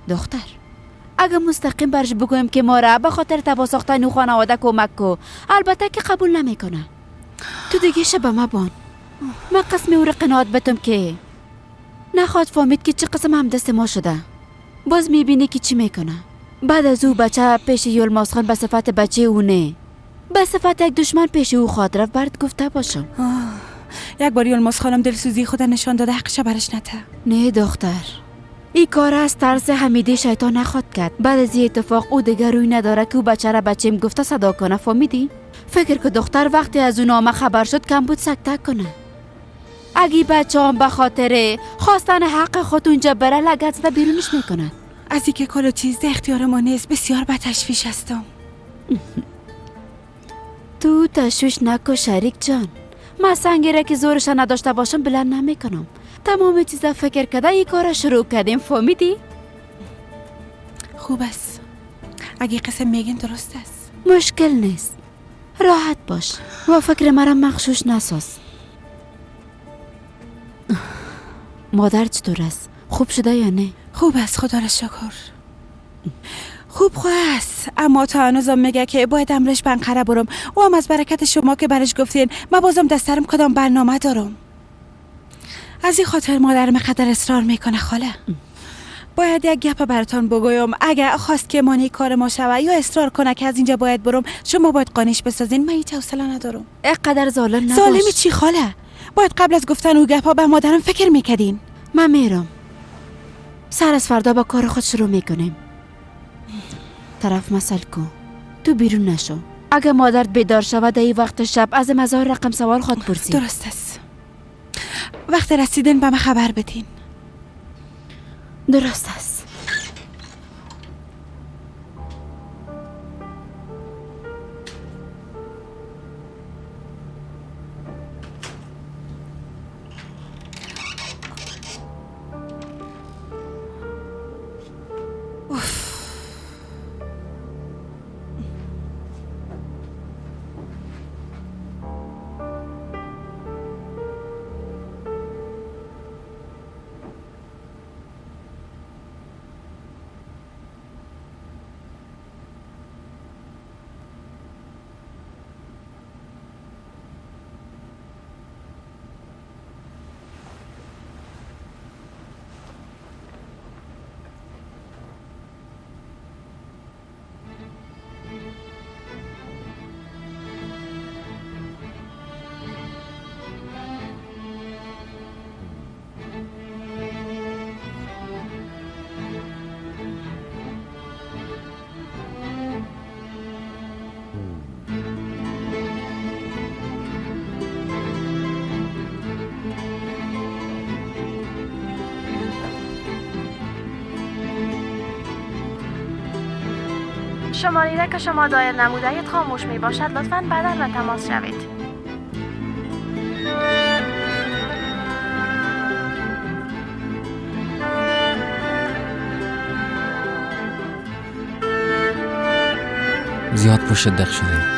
دختر، اگه مستقیم برش بگویم که ما را به خاطر تباه ساختن او خانواده کمک کو، البته که قبول نمیکنه. تو دیگه شب ما بان. من قسم او را قناعت بتم که نخواد فهمید که چه قسم هم دست ما شده. باز میبینی که چی میکنه. بعد از او بچه پیش یلماز خان به صفت بچه او نه، به صفت یک دشمن پیش او خواهد رفت. برات گفته باشم. یک بار یلماز خانم دلسوزی خود نشان داده، حقش برش نته. نه دختر، این کار از ترس حمیده شیطان نخواد کرد. بعد از این اتفاق او دیگه روی نداره که او بچه را بچیم گفته صدا کنه. فهمیدی؟ فکر که دختر وقتی از اون نامه خبر شد کم بود سکته کنه. اگه بچه هم به خاطر خواستن حق خود اونجا بره لگد زده بیرونش میکنن. از اینکه کل چیز در اختیار ما نیست بسیار به تشویش هستم. تو تشویش نکن شریک جان. من سنگی را که زورش نداشته باشم بلند نمیکنم. تمام چیزا فکر کرده این کار شروع کردیم. فهمیدی؟ خوب است. اگه قسم میگین درست است. مشکل نیست. راحت باش و فکر مرا مغشوش نساز. مادر چطور است؟ خوب شده یا نه؟ خوب است خدا را شکر. خوب است، اما تا هنوزم میگه که باید امرش به انقره برم. او هم از برکت شما که برش گفتین من بازم دسترم کدام برنامه دارم. از این خاطر مادرم قدر اصرار میکنه خاله. باید یک گپ براتان بگویم، اگر خواست که مانع کار ما شوه یا اصرار کنه که از اینجا باید برم، شما باید قانعش بسازین. من هیچ حوصله ندارم. اینقدر ظالم نباش. ظالمی چی خاله؟ باید قبل از گفتن او گپ ها به مادرم فکر میکردین. من میرم. سر از فردا با کار خود شروع میکنیم. طرف مسئله کن. تو بیرون نشو. اگه مادرت بیدار شود در این وقت شب از مزار رقم سوال خود پرسید. درست است. وقت رسیدن به من خبر بدین. درست است. شماره که شما دایر نموده‌اید خاموش می باشد. لطفاً بعداً به تماس شوید. زیاد پشت دق شده.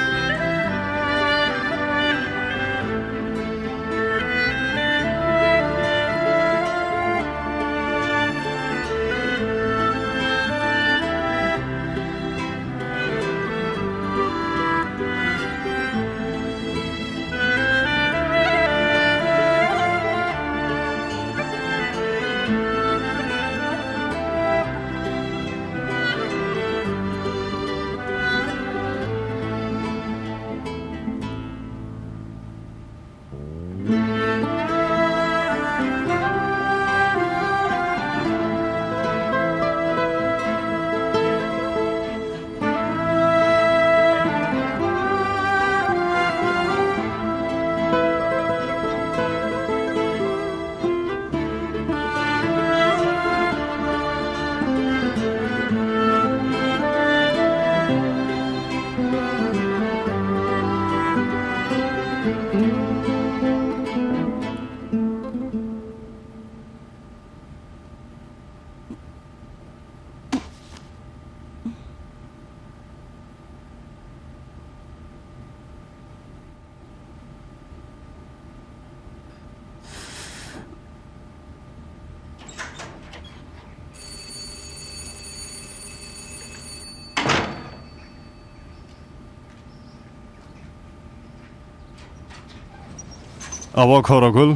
آوا کاراگل،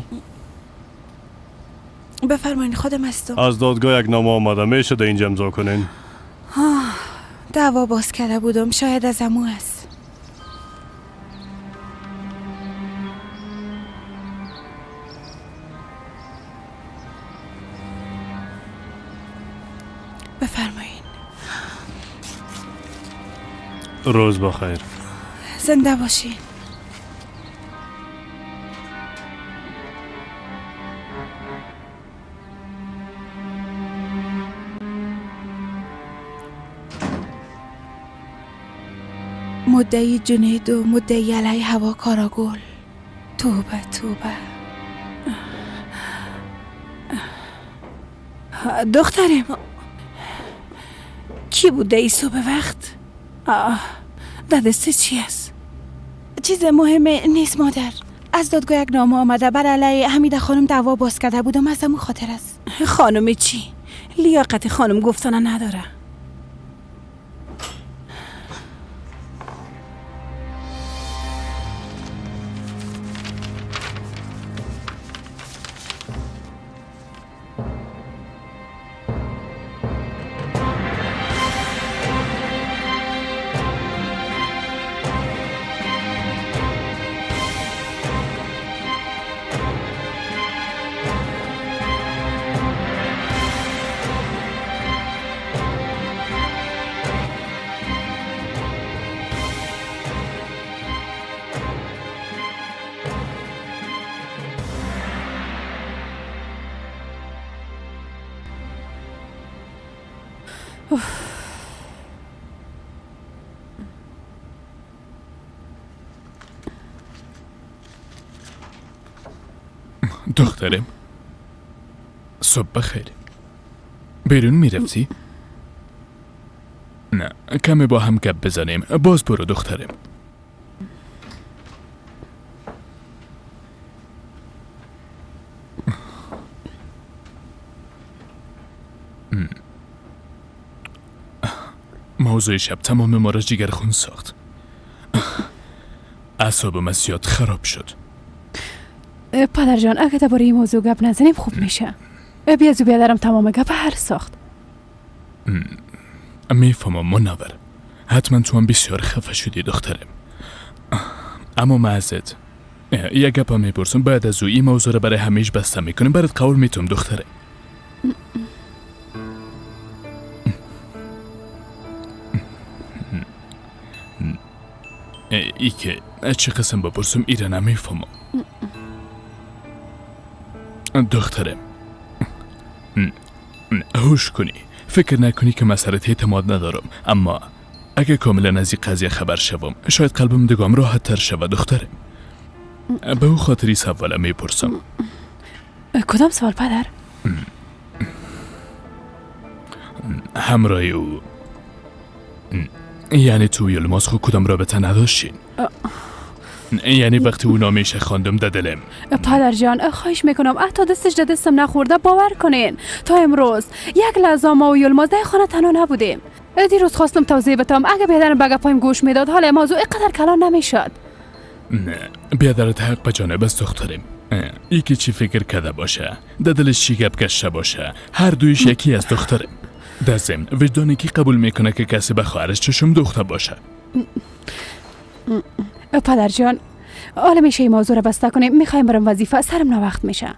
بفرمایین. خودم هستم. از دادگاه یک نامه آمده، میشه در اینجا امضا کنین؟ دعوا باز کرده بودم، شاید از امو است. بفرمایین. روز بخیر. زنده باشین. مدعی جنید و مدعی علیه هوا کاراگل. توبه توبه. دخترم کی بوده ای صبح وقت؟ دسته چی است؟ چیز مهم نیست مادر. از دادگاه یک نامه آمده بر علیه حمیده خانم دعوا باز کرده بودم، از همون خاطر است. خانم چی؟ لیاقت خانم گفتن نداره. دخترم صبح بخیر. بیرون میرفتی؟ نه، کمی با هم گپ بزنیم. باز برو دخترم. موضوع شب تمام ما را جگرخون ساخت. اعصابم از زیاد خراب شد. پدر جان اگه درباره این موضوع گپ نزنیم خوب میشه. بیا زو بیادرم تمام گپ هر ساخت. میفهمم منور، حتما تو هم بسیار خفه شدی دخترم. اما من ازت یک گپ هم میپرسم، بعد از او این موضوع رو برای همیش بسته میکنیم. برات قول میتونم دخترم. ای که چه قسم بپرسم ایره نمیفهمم. دخترم هوش کنی، فکر نکنی که من سرت اعتماد ندارم، اما اگه کاملا از این قضیه خبر شوم شاید قلبم دگام راحت تر شود دخترم. به او خاطری سواله میپرسم. کدام سوال پدر؟ همراه او، یعنی تو یلماز خود کدام رابطه نداشتین؟ یعنی وقتی او نامیشه خواندم ده دلم. پدر جان خواهش میکنم حتی دستش ده دستم نخورده، باور کنین تا امروز یک لحظه ما و یلماز در خانه تنها نبودیم. دیروز خواستم توضیح بدم، اگه بیادرم به گپایم گوش میداد حال موضوع اینقدر کلان نمیشد. نه بیادرت حق به جانب است دخترم. یکی چی فکر کرده باشه، ده دلش چی گپ کشته باشه، هر دویش یکی از دخترم. در ضمن وجدانی کی قبول میکنه که کسی به خواهرش چشم دوخته باشه؟ پدر جان حالا میشه این موضوع رو بسته کنیم؟ میخوایم برم وظیفه، سرم ناوقت میشه.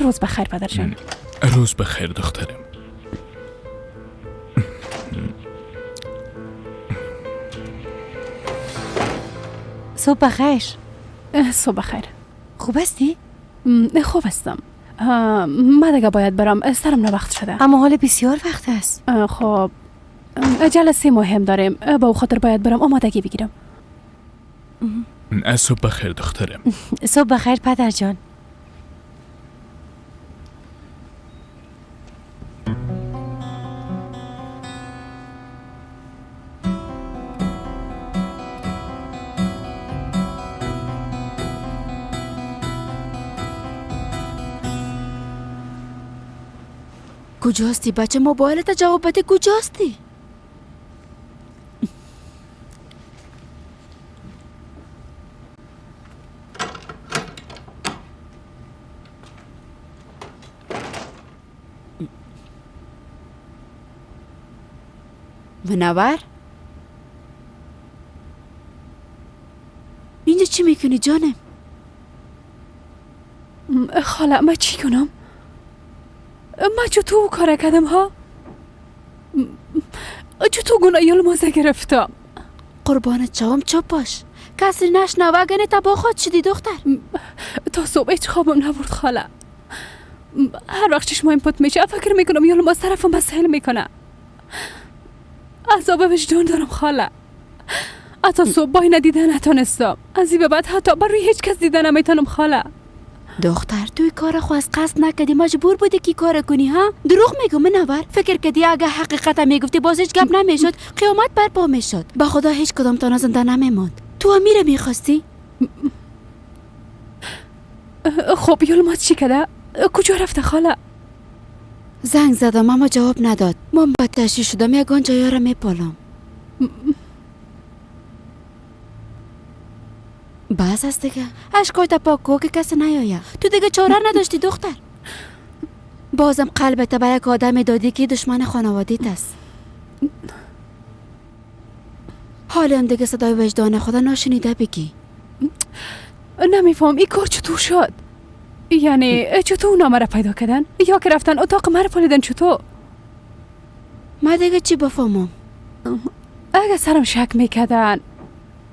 روز بخیر پدر جان. روز بخیر دخترم. صبح بخیر. صبح بخیر. خوب هستی؟ خوب هستم. من دیگه باید برم، سرم نوقت شده. اما حال بسیار وقت است. خب جلسه مهم داریم، با او خاطر باید برم آمادگی بگیرم. صبح بخیر دخترم. صبح بخیر پدر جان. کجاستی بچه؟ موبایلت جواب بده. کجاستی؟ منور اینجا چی میکنی جانم؟ خاله من چی کنم؟ من چطور کار کردم ها؟ چطور گناه یلمازه گرفتم؟ قربانت شوم چپ باش، کسی نشنوه اگه تباه خود شدی دختر. تا صبح هیچ خوابم نبرد خاله. هر وقت چشمایم پت میشه فکر میکنم یلماز طرفم مسهل میکنه. عذاب وجدان دارم خاله. حتی صبح بای ندیده نتانستم. از این به بعد حتی بر روی هیچ کس دیده نمیتونم خاله. دختر توی کار خو از قصد نکردی، مجبور بودی که کار کنی ها؟ دروغ میگم منور. فکر کردی اگه حقیقت میگفتی باز هیچ گپ نمیشد، قیامت برپا میشد. به خدا هیچ کدام تانا زنده نمیماند. تو هم میره میخواستی؟ خب یلماز چی کده؟ کجا رفته خاله؟ زنگ زدم اما جواب نداد. من بدتشی شدم، یگان جایا را میپالم. بس است دیگه، اشکایت پاک کو که کسی نیاید. تو دیگه چاره نداشتی دختر. بازم قلبت به یک آدم دادی که دشمن خانوادیت است. حالا هم دیگه صدای وجدان خدا ناشنیده بگی. نمیفهم این کار چطور شد؟ یعنی چطور اونا مرا پیدا کردن؟ یا که رفتن اتاق مرا پالیدن چطور؟ من دیگه چی بفهمم؟ اگه سرم شک میکردن،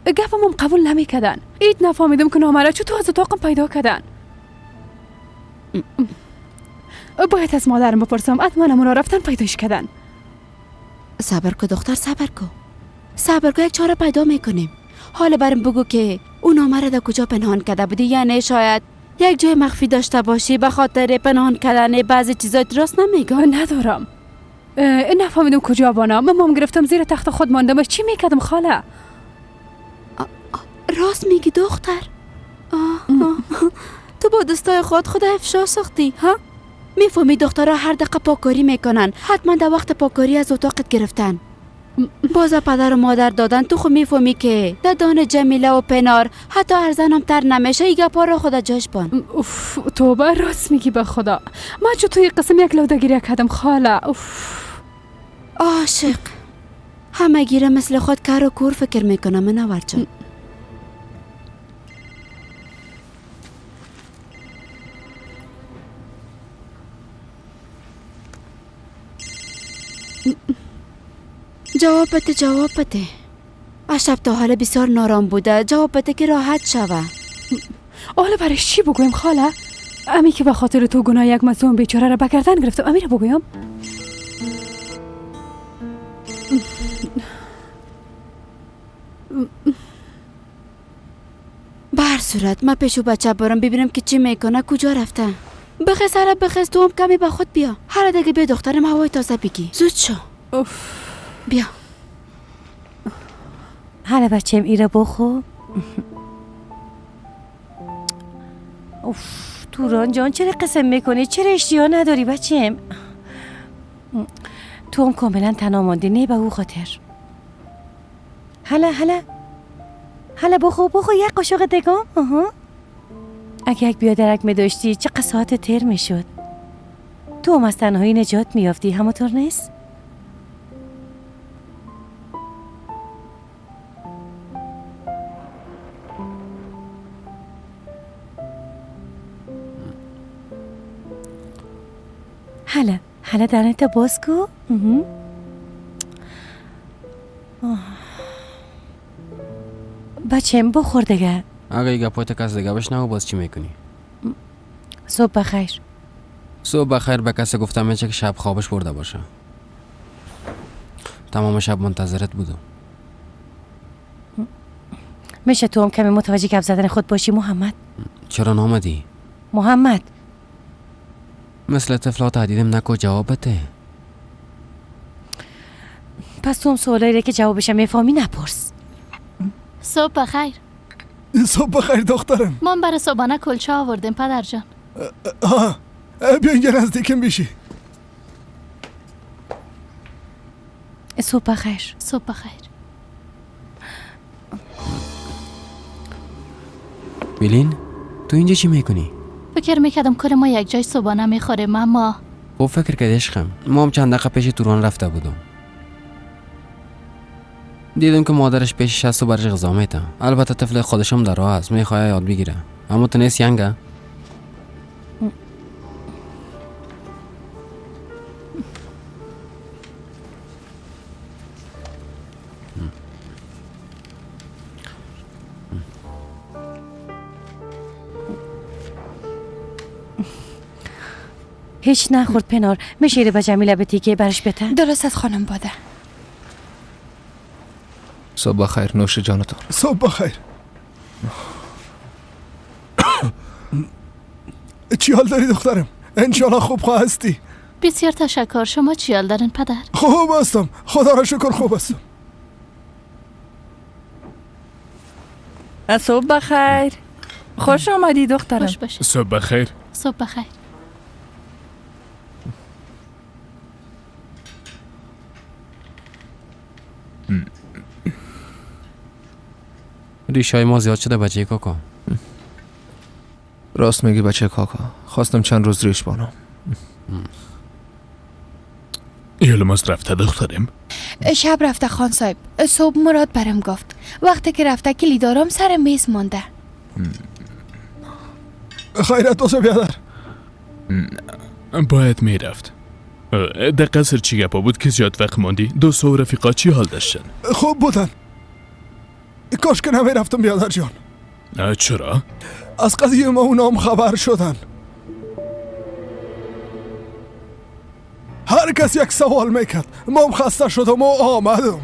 گپم هم قبول نمیکردن. هیچ نفهمیدم که نامه را چطور از اتاقم پیدا کردن. باید از مادرم بپرسم، حتما اونا رفتن پیداش کردن. صبر کو دختر، صبر کو، صبر کو، یک چاره پیدا میکنیم. حالا برم بگو که اون نامه را در کجا پنهان کرده بودی؟ یعنی شاید یک جای مخفی داشته باشی به خاطر پنهان کردن بعضی چیزای درست نمیگم. ندارم. نفهمیدم کجا بانم. مام گرفتم زیر تخت خود ماندم. چی میکردم خاله؟ راست میگی دختر. تو با دستای خود خود افشا ساختی ها؟ میفهمی دخترها هر دقیقه پاکاری میکنن، حتما در وقت پاکاری از اتاقت گرفتن، باز پدر و مادر دادن. تو خو میفهمی که دادان جمیله و پنار حتی ارزانم تر نمیشه. ای گپا را خدا جاش بان. اوف توبه، راست میگی به خدا. من چو توی قسم یک لوده گریه کردم خاله. اوف عاشق همه گیره مثل خود کر و کور فکر میکنم منور جان. جواب بده، جواب بده. شب تا حالا بسیار نارام بوده. جواب بده که راحت شوه. حالا برش چی بگویم خاله؟ امی که به خاطر تو گناه یک مظلوم بیچاره را به گردن گرفتم، امی را بگویم؟ به هر صورت من پیشو بچه برم ببینم که چی میکنه، کجا رفته. بخیز هره بخیز، تو هم کمی به خود بیا. هر دیگه بیا دخترم هوای تازه بگی. زود شو. اوف بیا. حالا بچم ایره بخو. اوف توران جان چرا قسم میکنی؟ چرا اشتها نداری بچم؟ تو هم کاملا تنها ماندی، نه به او خاطر. حالا حالا حالا بخو، بخو یک قاشق دیگه. آها اگه یک بیادرک می داشتی چه قساعت تر می شد. تو هم از تنهایی نجات می یافتی، همونطور نیست؟ حالا حالا دهنت باز کو. بچم بخور دیگه. اگه ای گپایت کس دیگه بشنوه باز چی میکنی؟ صبح بخیر. صبح بخیر به کسی گفتم میشه که شب خوابش برده باشه. تمام شب منتظرت بودم. میشه تو هم کمی متوجه گپ زدن خود باشی محمد؟ چرا نامدی؟ محمد مثل طفلا تهدیدم نکو، جواب بده. پس تو هم سوالایی که جوابش میفهمی نپرس. صبح بخیر. صبح بخیر دخترم. ما برای صبحانه کلچه آوردیم پدر جان. آها بیا اینجا نزدیکم بشی. صبح بخیر. صبح بخیر. بیلین تو اینجا چی میکنی؟ فکر میکردم کل ما یک جای صبحانه میخوریم اما خب فکر کرد عشقم. ما هم چند دقیقه پیش توران رفته بودم، دیدم که مادرش پیشش هست و برش غذا میده. البته طفل خودشم در راه است، میخواد یاد بگیره، اما تو نیست ینگه. هیچ نخورد پنار. میشه به جمیله بتی که برش بته؟ درست از خانم باده. صبح بخیر نوش جانتان. صبح بخیر. چی حال داری دخترم؟ انشالله خوب هستی. بسیار تشکر. شما چی حال دارین پدر؟ خوب هستم، خدا را شکر خوب هستم. صبح بخیر. خوش آمدی دخترم. خوش باشی. صبح بخیر. صبح بخیر. ریشای ما زیاد شده بچه کاکا. راست میگی بچه کاکا، خواستم چند روز ریش بانم. یلماز رفته دخترم؟ شب رفته خان صاحب. صبح مراد برم گفت وقتی که رفته کلیدارم سر میز مانده. خیرت باشه بیادر. باید میرفت. در قصر چی گپا بود که زیاد وقت ماندی؟ دوست و رفیقا چی حال داشتن؟ خوب بودن. کاش که نمیرفتم بیادر جان. چرا؟ از قضیه ما اونام خبر شدن. هر کس یک سوال میکرد. ما هم خسته شدم و آمدم.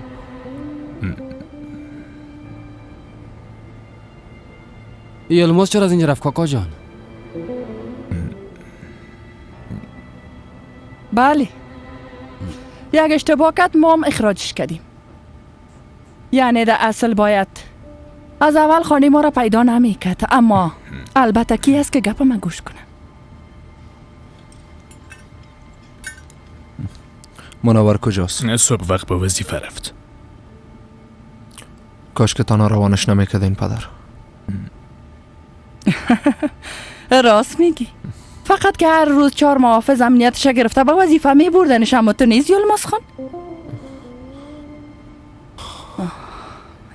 یلماز چرا از اینجا رفت کاکا جان؟ بله، یک اشتباه کرد، ما هم اخراجش کردیم. یعنی در اصل باید از اول خانه ما را پیدا نمیکرد، اما البته کی است که گپ من گوش کنه. منور کجاست؟ صبح وقت به وظیفه رفت. کاش که تانا روانش نمیکردین پدر. راست میگی. فقط که هر روز 4 محافظ امنیتش گرفته به وظیفه میبردنش، اما تو نیز یلماز خان.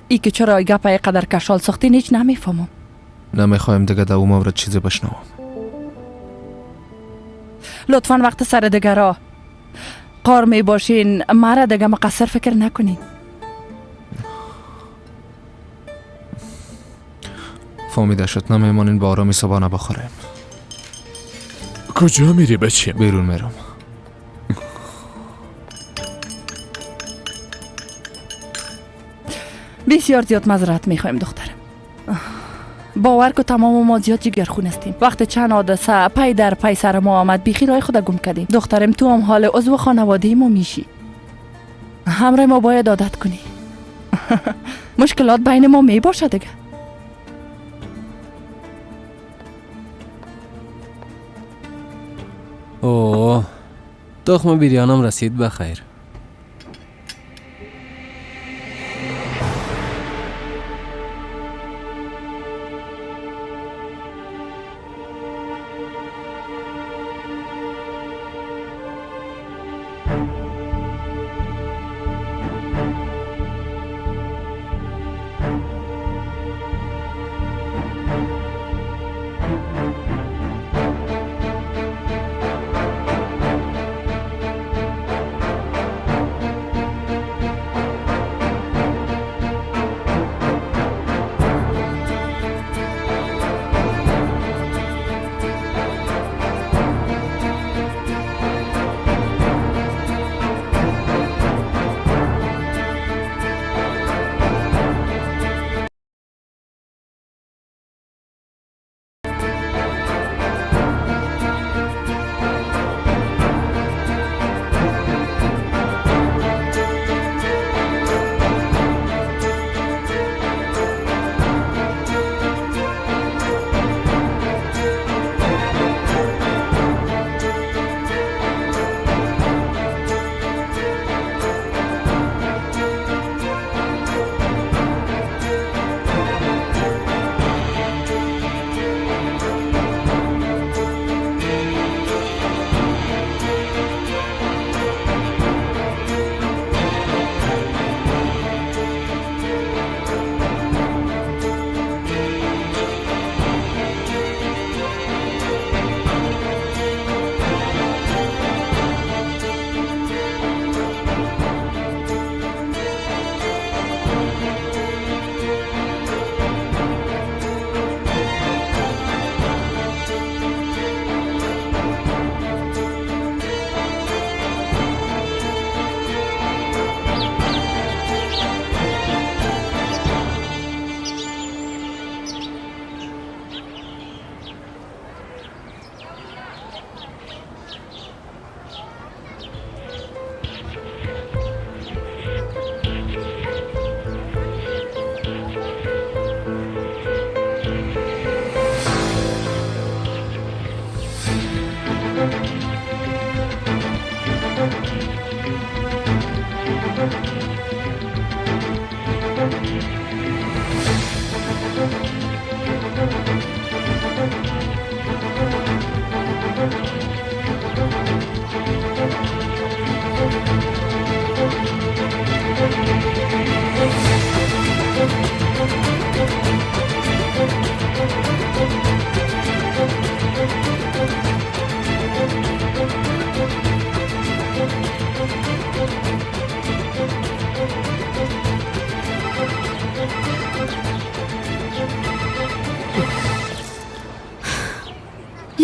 ای که چرا گپ قدر کشال ساختین هیچ نمیفهمم. نمیخوایم دیگه در او مورد چیزی بشنوم. لطفا وقت سر دیگرا قار می باشین، مرا دیگه مقصر فکر نکنین. فهمیده شد. نمیمانین با آرامی صبحانه بخوریم. کجا میری بچه؟ بیرون میرم. بسیار زیاد معذرت میخوایم دخترم. باور که تمام ما زیاد جگرخون هستیم. وقت چند حادثه پی در پی سر ما آمد، بیخی رای خود گم کردیم. دخترم تو هم حال عضو خانواده ما میشی. همراه ما باید عادت کنی. مشکلات بین ما میباشه دیگه. اوه، تخم بریانم رسید. بخیر.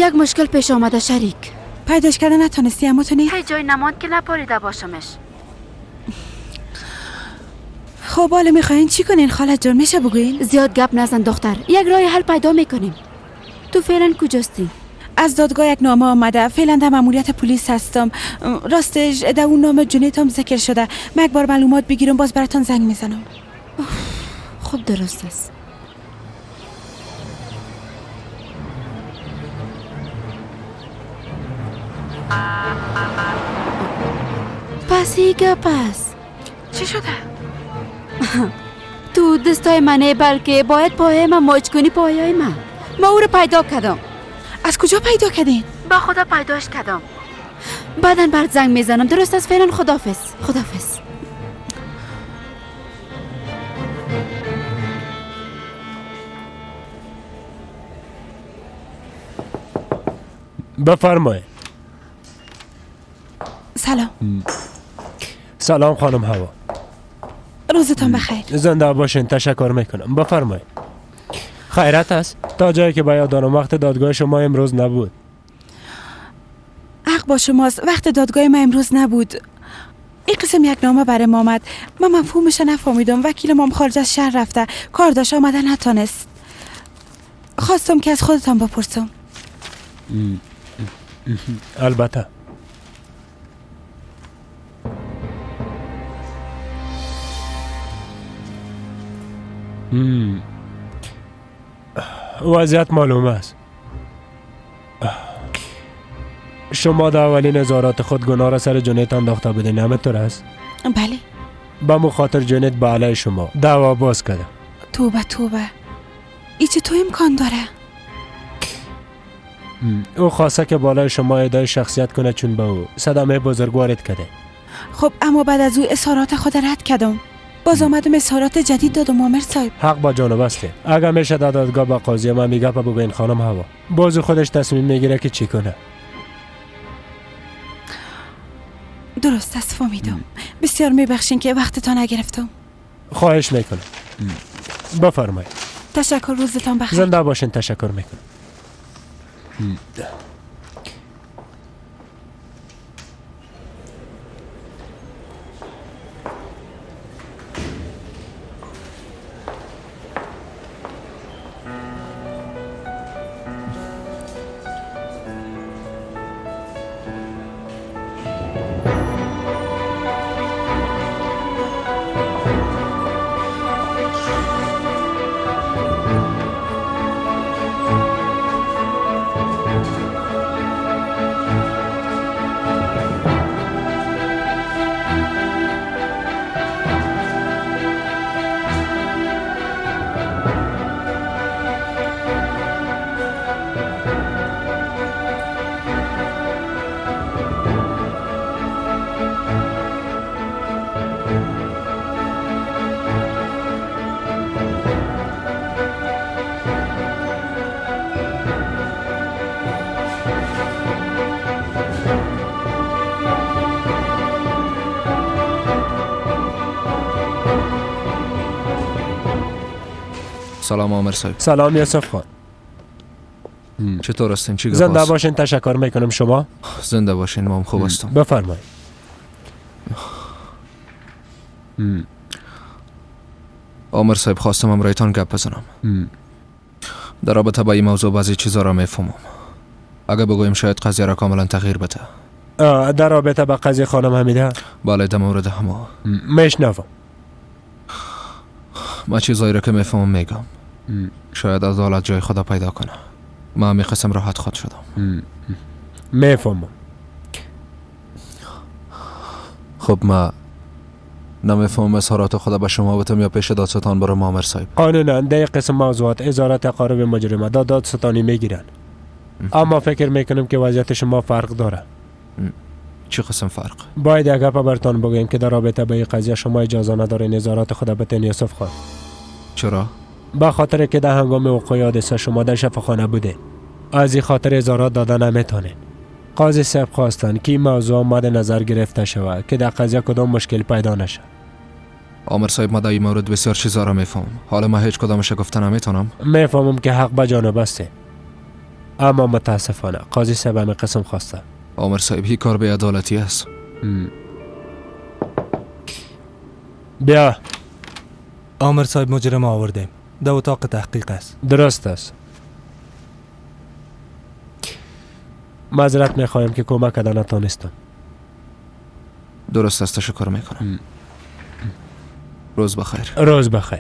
یک مشکل پیش آمده شریک. پیداش کردن نتونستی اما تو نه؟ هیچ جای نماند که نپاریده باشمش. خب حالا میخواین چی کنین خاله جان؟ میشه بگوین؟ زیاد گپ نزن دختر، یک راه حل پیدا میکنیم. تو فعلا کجاستی؟ از دادگاه یک نامه آمده، فعلا در ماموریت پلیس هستم. راستش در اون نامه جنیتم ذکر شده. من یک بار معلومات بگیرم باز براتون زنگ میزنم. خب درست است. پس ایگه پس چی شده؟ تو دستای منه، بلکه باید پایه من ماچ کنی. پایه من ما او رو پیدا کردم. از کجا پیدا کردین؟ با خدا پیداش کردم. بعدن برات زنگ میزنم. درست است؟ فعلا خدافظ. خدافظ. بفرمایید. سلام. سلام خانم هوا. روزتان بخیر. زنده باشین، تشکر میکنم. بفرمایید. خیرت است؟ تا جایی که باید دانم وقت دادگاه شما امروز نبود. حق با شماست، وقت دادگاه ما امروز نبود. این قسم یک نامه برای ما آمد، من مفهومش نفهمیدم. وکیل ما خارج از شهر رفته، کار داشت آمده نتانست. خواستم که از خودتان بپرسم. البته. وضعیت معلوم است. شما در اولین اظهارات خود گناه را سر جنیت انداخته بودین، همینطور است؟ بله. به مو خاطر جنیت به علیه شما دعوا باز کرده. توبه توبه، ای چطور امکان داره؟ او خواسته که بالای شما ادعای شخصیت کنه، چون به او صدمه بزرگ وارد کرده. خب اما بعد از او اظهارات خود رد کردم، باز آمدم اظهارات جدید دادم. آمر صاحب حق با جانب است. اگر میشه در دادگاه با قاضی ما میگه بگوین خانم هوا، باز خودش تصمیم میگیره که چی کنه. درست است، فهمیدم. بسیار میبخشین که وقتتان نگرفتم. خواهش میکنم. بفرمایید. تشکر، روزتان بخیر. زنده باشین، تشکر میکنم. سلام آمر صاحب. سلام یوسف خان. چطور هستین؟ چی گپ زنده باشین، تشکر میکنم. شما؟ زنده باشین، ما هم خوب هستم. بفرمایید. آمر صاحب، خواستم امرایتان گپ بزنم. در رابطه با این موضوع بعضی چیزا را میفهمم. اگه بگویم شاید قضیه را کاملا تغییر بده. در رابطه با قضیه خانم حمیده؟ بله، در مورد همه. میشنوم. ما چیزایی را که میفهمم میگم. شاید عدالت جای خدا پیدا کنه. من میخواستم راحت خود شدم. میفهمم. خب ما نمیفهمم اظهارات خدا به شما بتم یا پیش دادستان برم آمر صاحب. قانونا در قسم موضوعات اظهارات اقارب مجرمه دادستانی میگیرن، اما فکر میکنم که وضعیت شما فرق داره. چه قسم فرق؟ باید یک گپ براتون بگویم که در رابطه با این قضیه شما اجازه ندارین اظهارات خود بتین یوسف خان. چرا؟ به خاطر که در هنگام وقوع حادثه شما در شفاخانه بودین، از این خاطر اظهارات داده نمیتونین. قاضی صاحب خواستن که این موضوع مد نظر گرفته شود که در قضیه کدام مشکل پیدا نشه. آمر صاحب، ما در این مورد بسیار چیزا را میفهمم. حالا ما هیچ کدامش گفته نمیتونم. میفهمم که حق به جانب است، اما متاسفانه قاضی صاحب همه قسم خواسته. آمر صاحب این کار بی‌عدالتی است. بیا. آمر صاحب مجرم آوردیم، در اتاق تحقیق است. درست است. معذرت میخوایم که کمک کردن نتانستم. درست است، تشکر میکنم. روز بخیر. روز بخیر.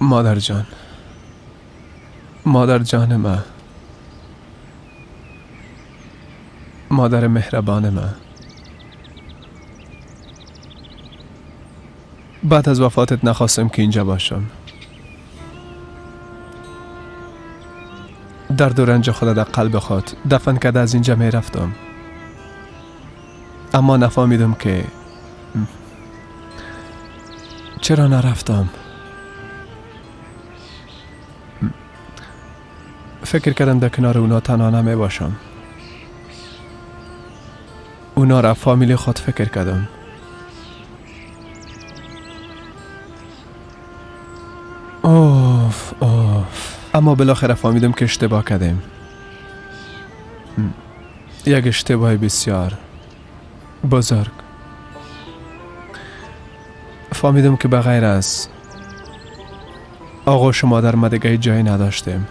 مادر جان، مادر جان من، مادر مهربان من، بعد از وفاتت نخواستم که اینجا باشم. درد و رنج خود در قلب خود دفن کرده از اینجا می رفتم، اما نفهمیدم که چرا نرفتم. فکر کردم در کنار اونا تنها نمی باشم. اونا را فامیل خود فکر کردم. اوف اوف، اما بالاخره فهمیدم که اشتباه کردیم. یک اشتباه بسیار بزرگ. فهمیدم که بغیر از آغوش مادر ما دیگه جایی نداشتیم.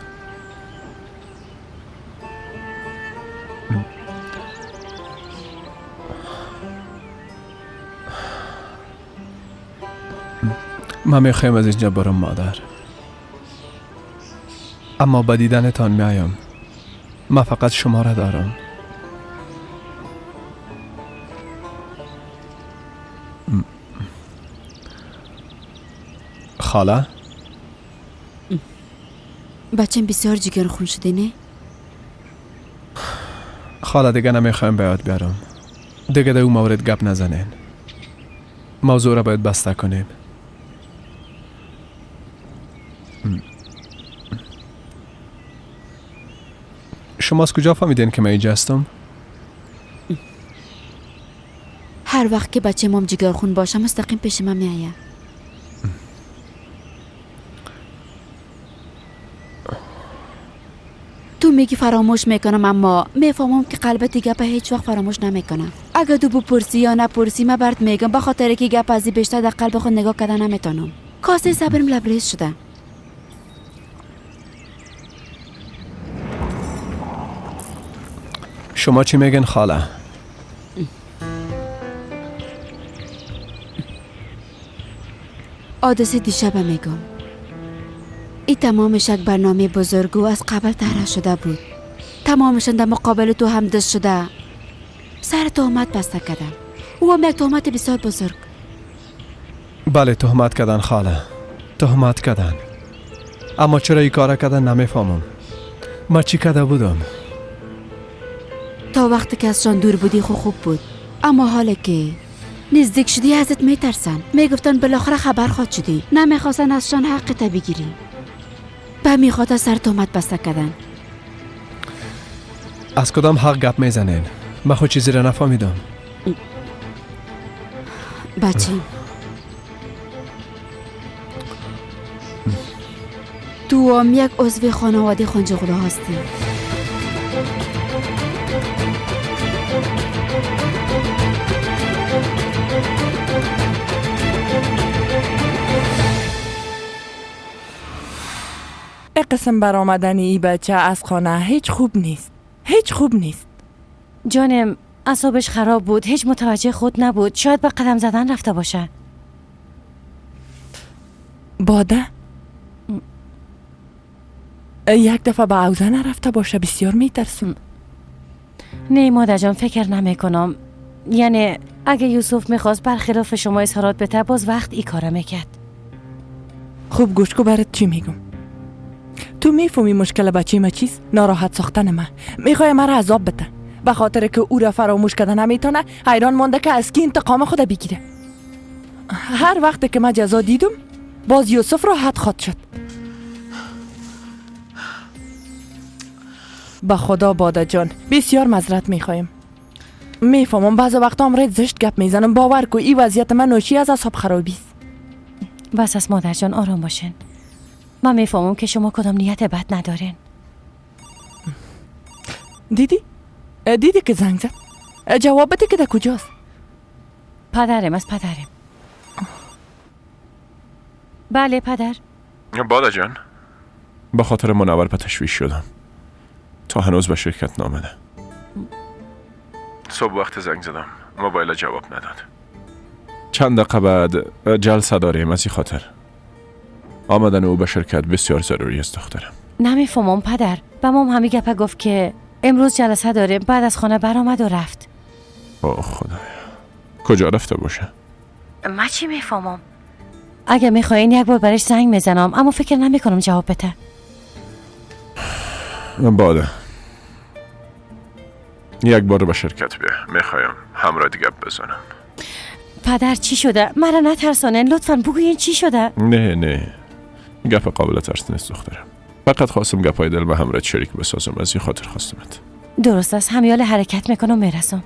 من میخوایم از اینجا برم مادر، اما به دیدنتان میایم. من فقط شما را دارم. خاله؟ بچم بسیار جگر خون شده نه؟ خاله دیگه نمیخوایم به یاد بیارم. دیگه در اون مورد گپ نزنین. موضوع را باید بسته کنیم. شما از کجا فهمیدین که من اینجا هستم؟ هر وقت که بچه مام جگرخون باشه مستقیم پیش من میآید. تو میگی فراموش میکنم، اما میفهمم که قلبت دیگه به هیچ وقت فراموش نمیکنم. اگه تو بپرسی یا نپرسی من برات میگم، به خاطر که گپ از بیشتر در قلب خود نگاه کردن نمیتونم. کاسه صبرم لبریز شده. شما چی میگن خاله؟ حادثه دیشب میگم. ای تمامش یک برنامه بزرگ و از قبل طرح شده بود. تمامشان در مقابل تو هم دست شده. سر تهمت بسته کردن. او هم یک تهمت بسیار بزرگ. بله تهمت کردن خاله، تهمت کردن. اما چرا این کار کردن نمیفهمم. ما چی کرده بودم؟ تا وقتی که ازشان دور بودی خوب بود، اما حالا که نزدیک شدی ازت میترسن. میگفتن بالاخره خبر خواد شدی، نمیخواستن ازشان حق تا بگیری. به میخواد سر تهمت بسته کردن. از کدام حق گپ میزنین؟ من خود چیزی را نفهمیدم. بچه تو هم یک عضو خانواده خانجغلو هستی. قسم برآمدن ای بچه از خانه هیچ خوب نیست. هیچ خوب نیست. جانم اعصابش خراب بود، هیچ متوجه خود نبود. شاید به قدم زدن رفته باشه. باده یک دفعه به حوزه نرفته باشه، بسیار میترسم. نه مادر جان فکر نمی کنم. یعنی اگه یوسف میخواست برخلاف شما اظهارات بده باز وقت ای کاره میکرد. خوب گوش کو برات چی میگم. تو میفهمی مشکل بچه ما چیست؟ ناراحت ساختن ما. میخوای مرا عذاب بده. به خاطر که او را فراموش کردن نمیتونه، حیران مانده که از کی انتقام خود بگیره. هر وقت که من جزا دیدم باز یوسف راحت خواد شد. به خدا باده جان بسیار معذرت میخوایم. میفهمم بعض وقتا هم رد زشت گپ میزنم، باور کو این وضعیت من ناشی از اعصاب خرابی است. بس از مادر جان آرام باشین. من میفهمم که شما کدام نیت بد ندارین. دیدی؟ دیدی که زنگ زد؟ جواب بده که در کجاست؟ پدرم از پدرم. بله پدر. باده جان به خاطر منور به تشویش شدم. تا هنوز به شرکت نامده. صبح وقت زنگ زدم موبایل جواب نداد. چند دقیقه بعد جلسه داریم، از این خاطر آمدن او به شرکت بسیار ضروری است دخترم. نمیفهمم پدر. به مام همی گپه گفت که امروز جلسه داریم، بعد از خانه برآمد و رفت. اوه خدایا کجا رفته باشه؟ من چی میفهمم؟ اگه میخواین یک بار برش زنگ میزنم، اما فکر نمیکنم جواب بده. باده یک بار به شرکت بیا، میخوایم همراه دیگه بزنم. پدر چی شده؟ مرا نترسانن لطفا، بگوین چی شده؟ نه نه گپ قابل ترس نیست دخترم. فقط خواستم گپای دل به همراه شریک بسازم، از این خاطر خواستمت. درست است، همیال حرکت میکنم میرسم.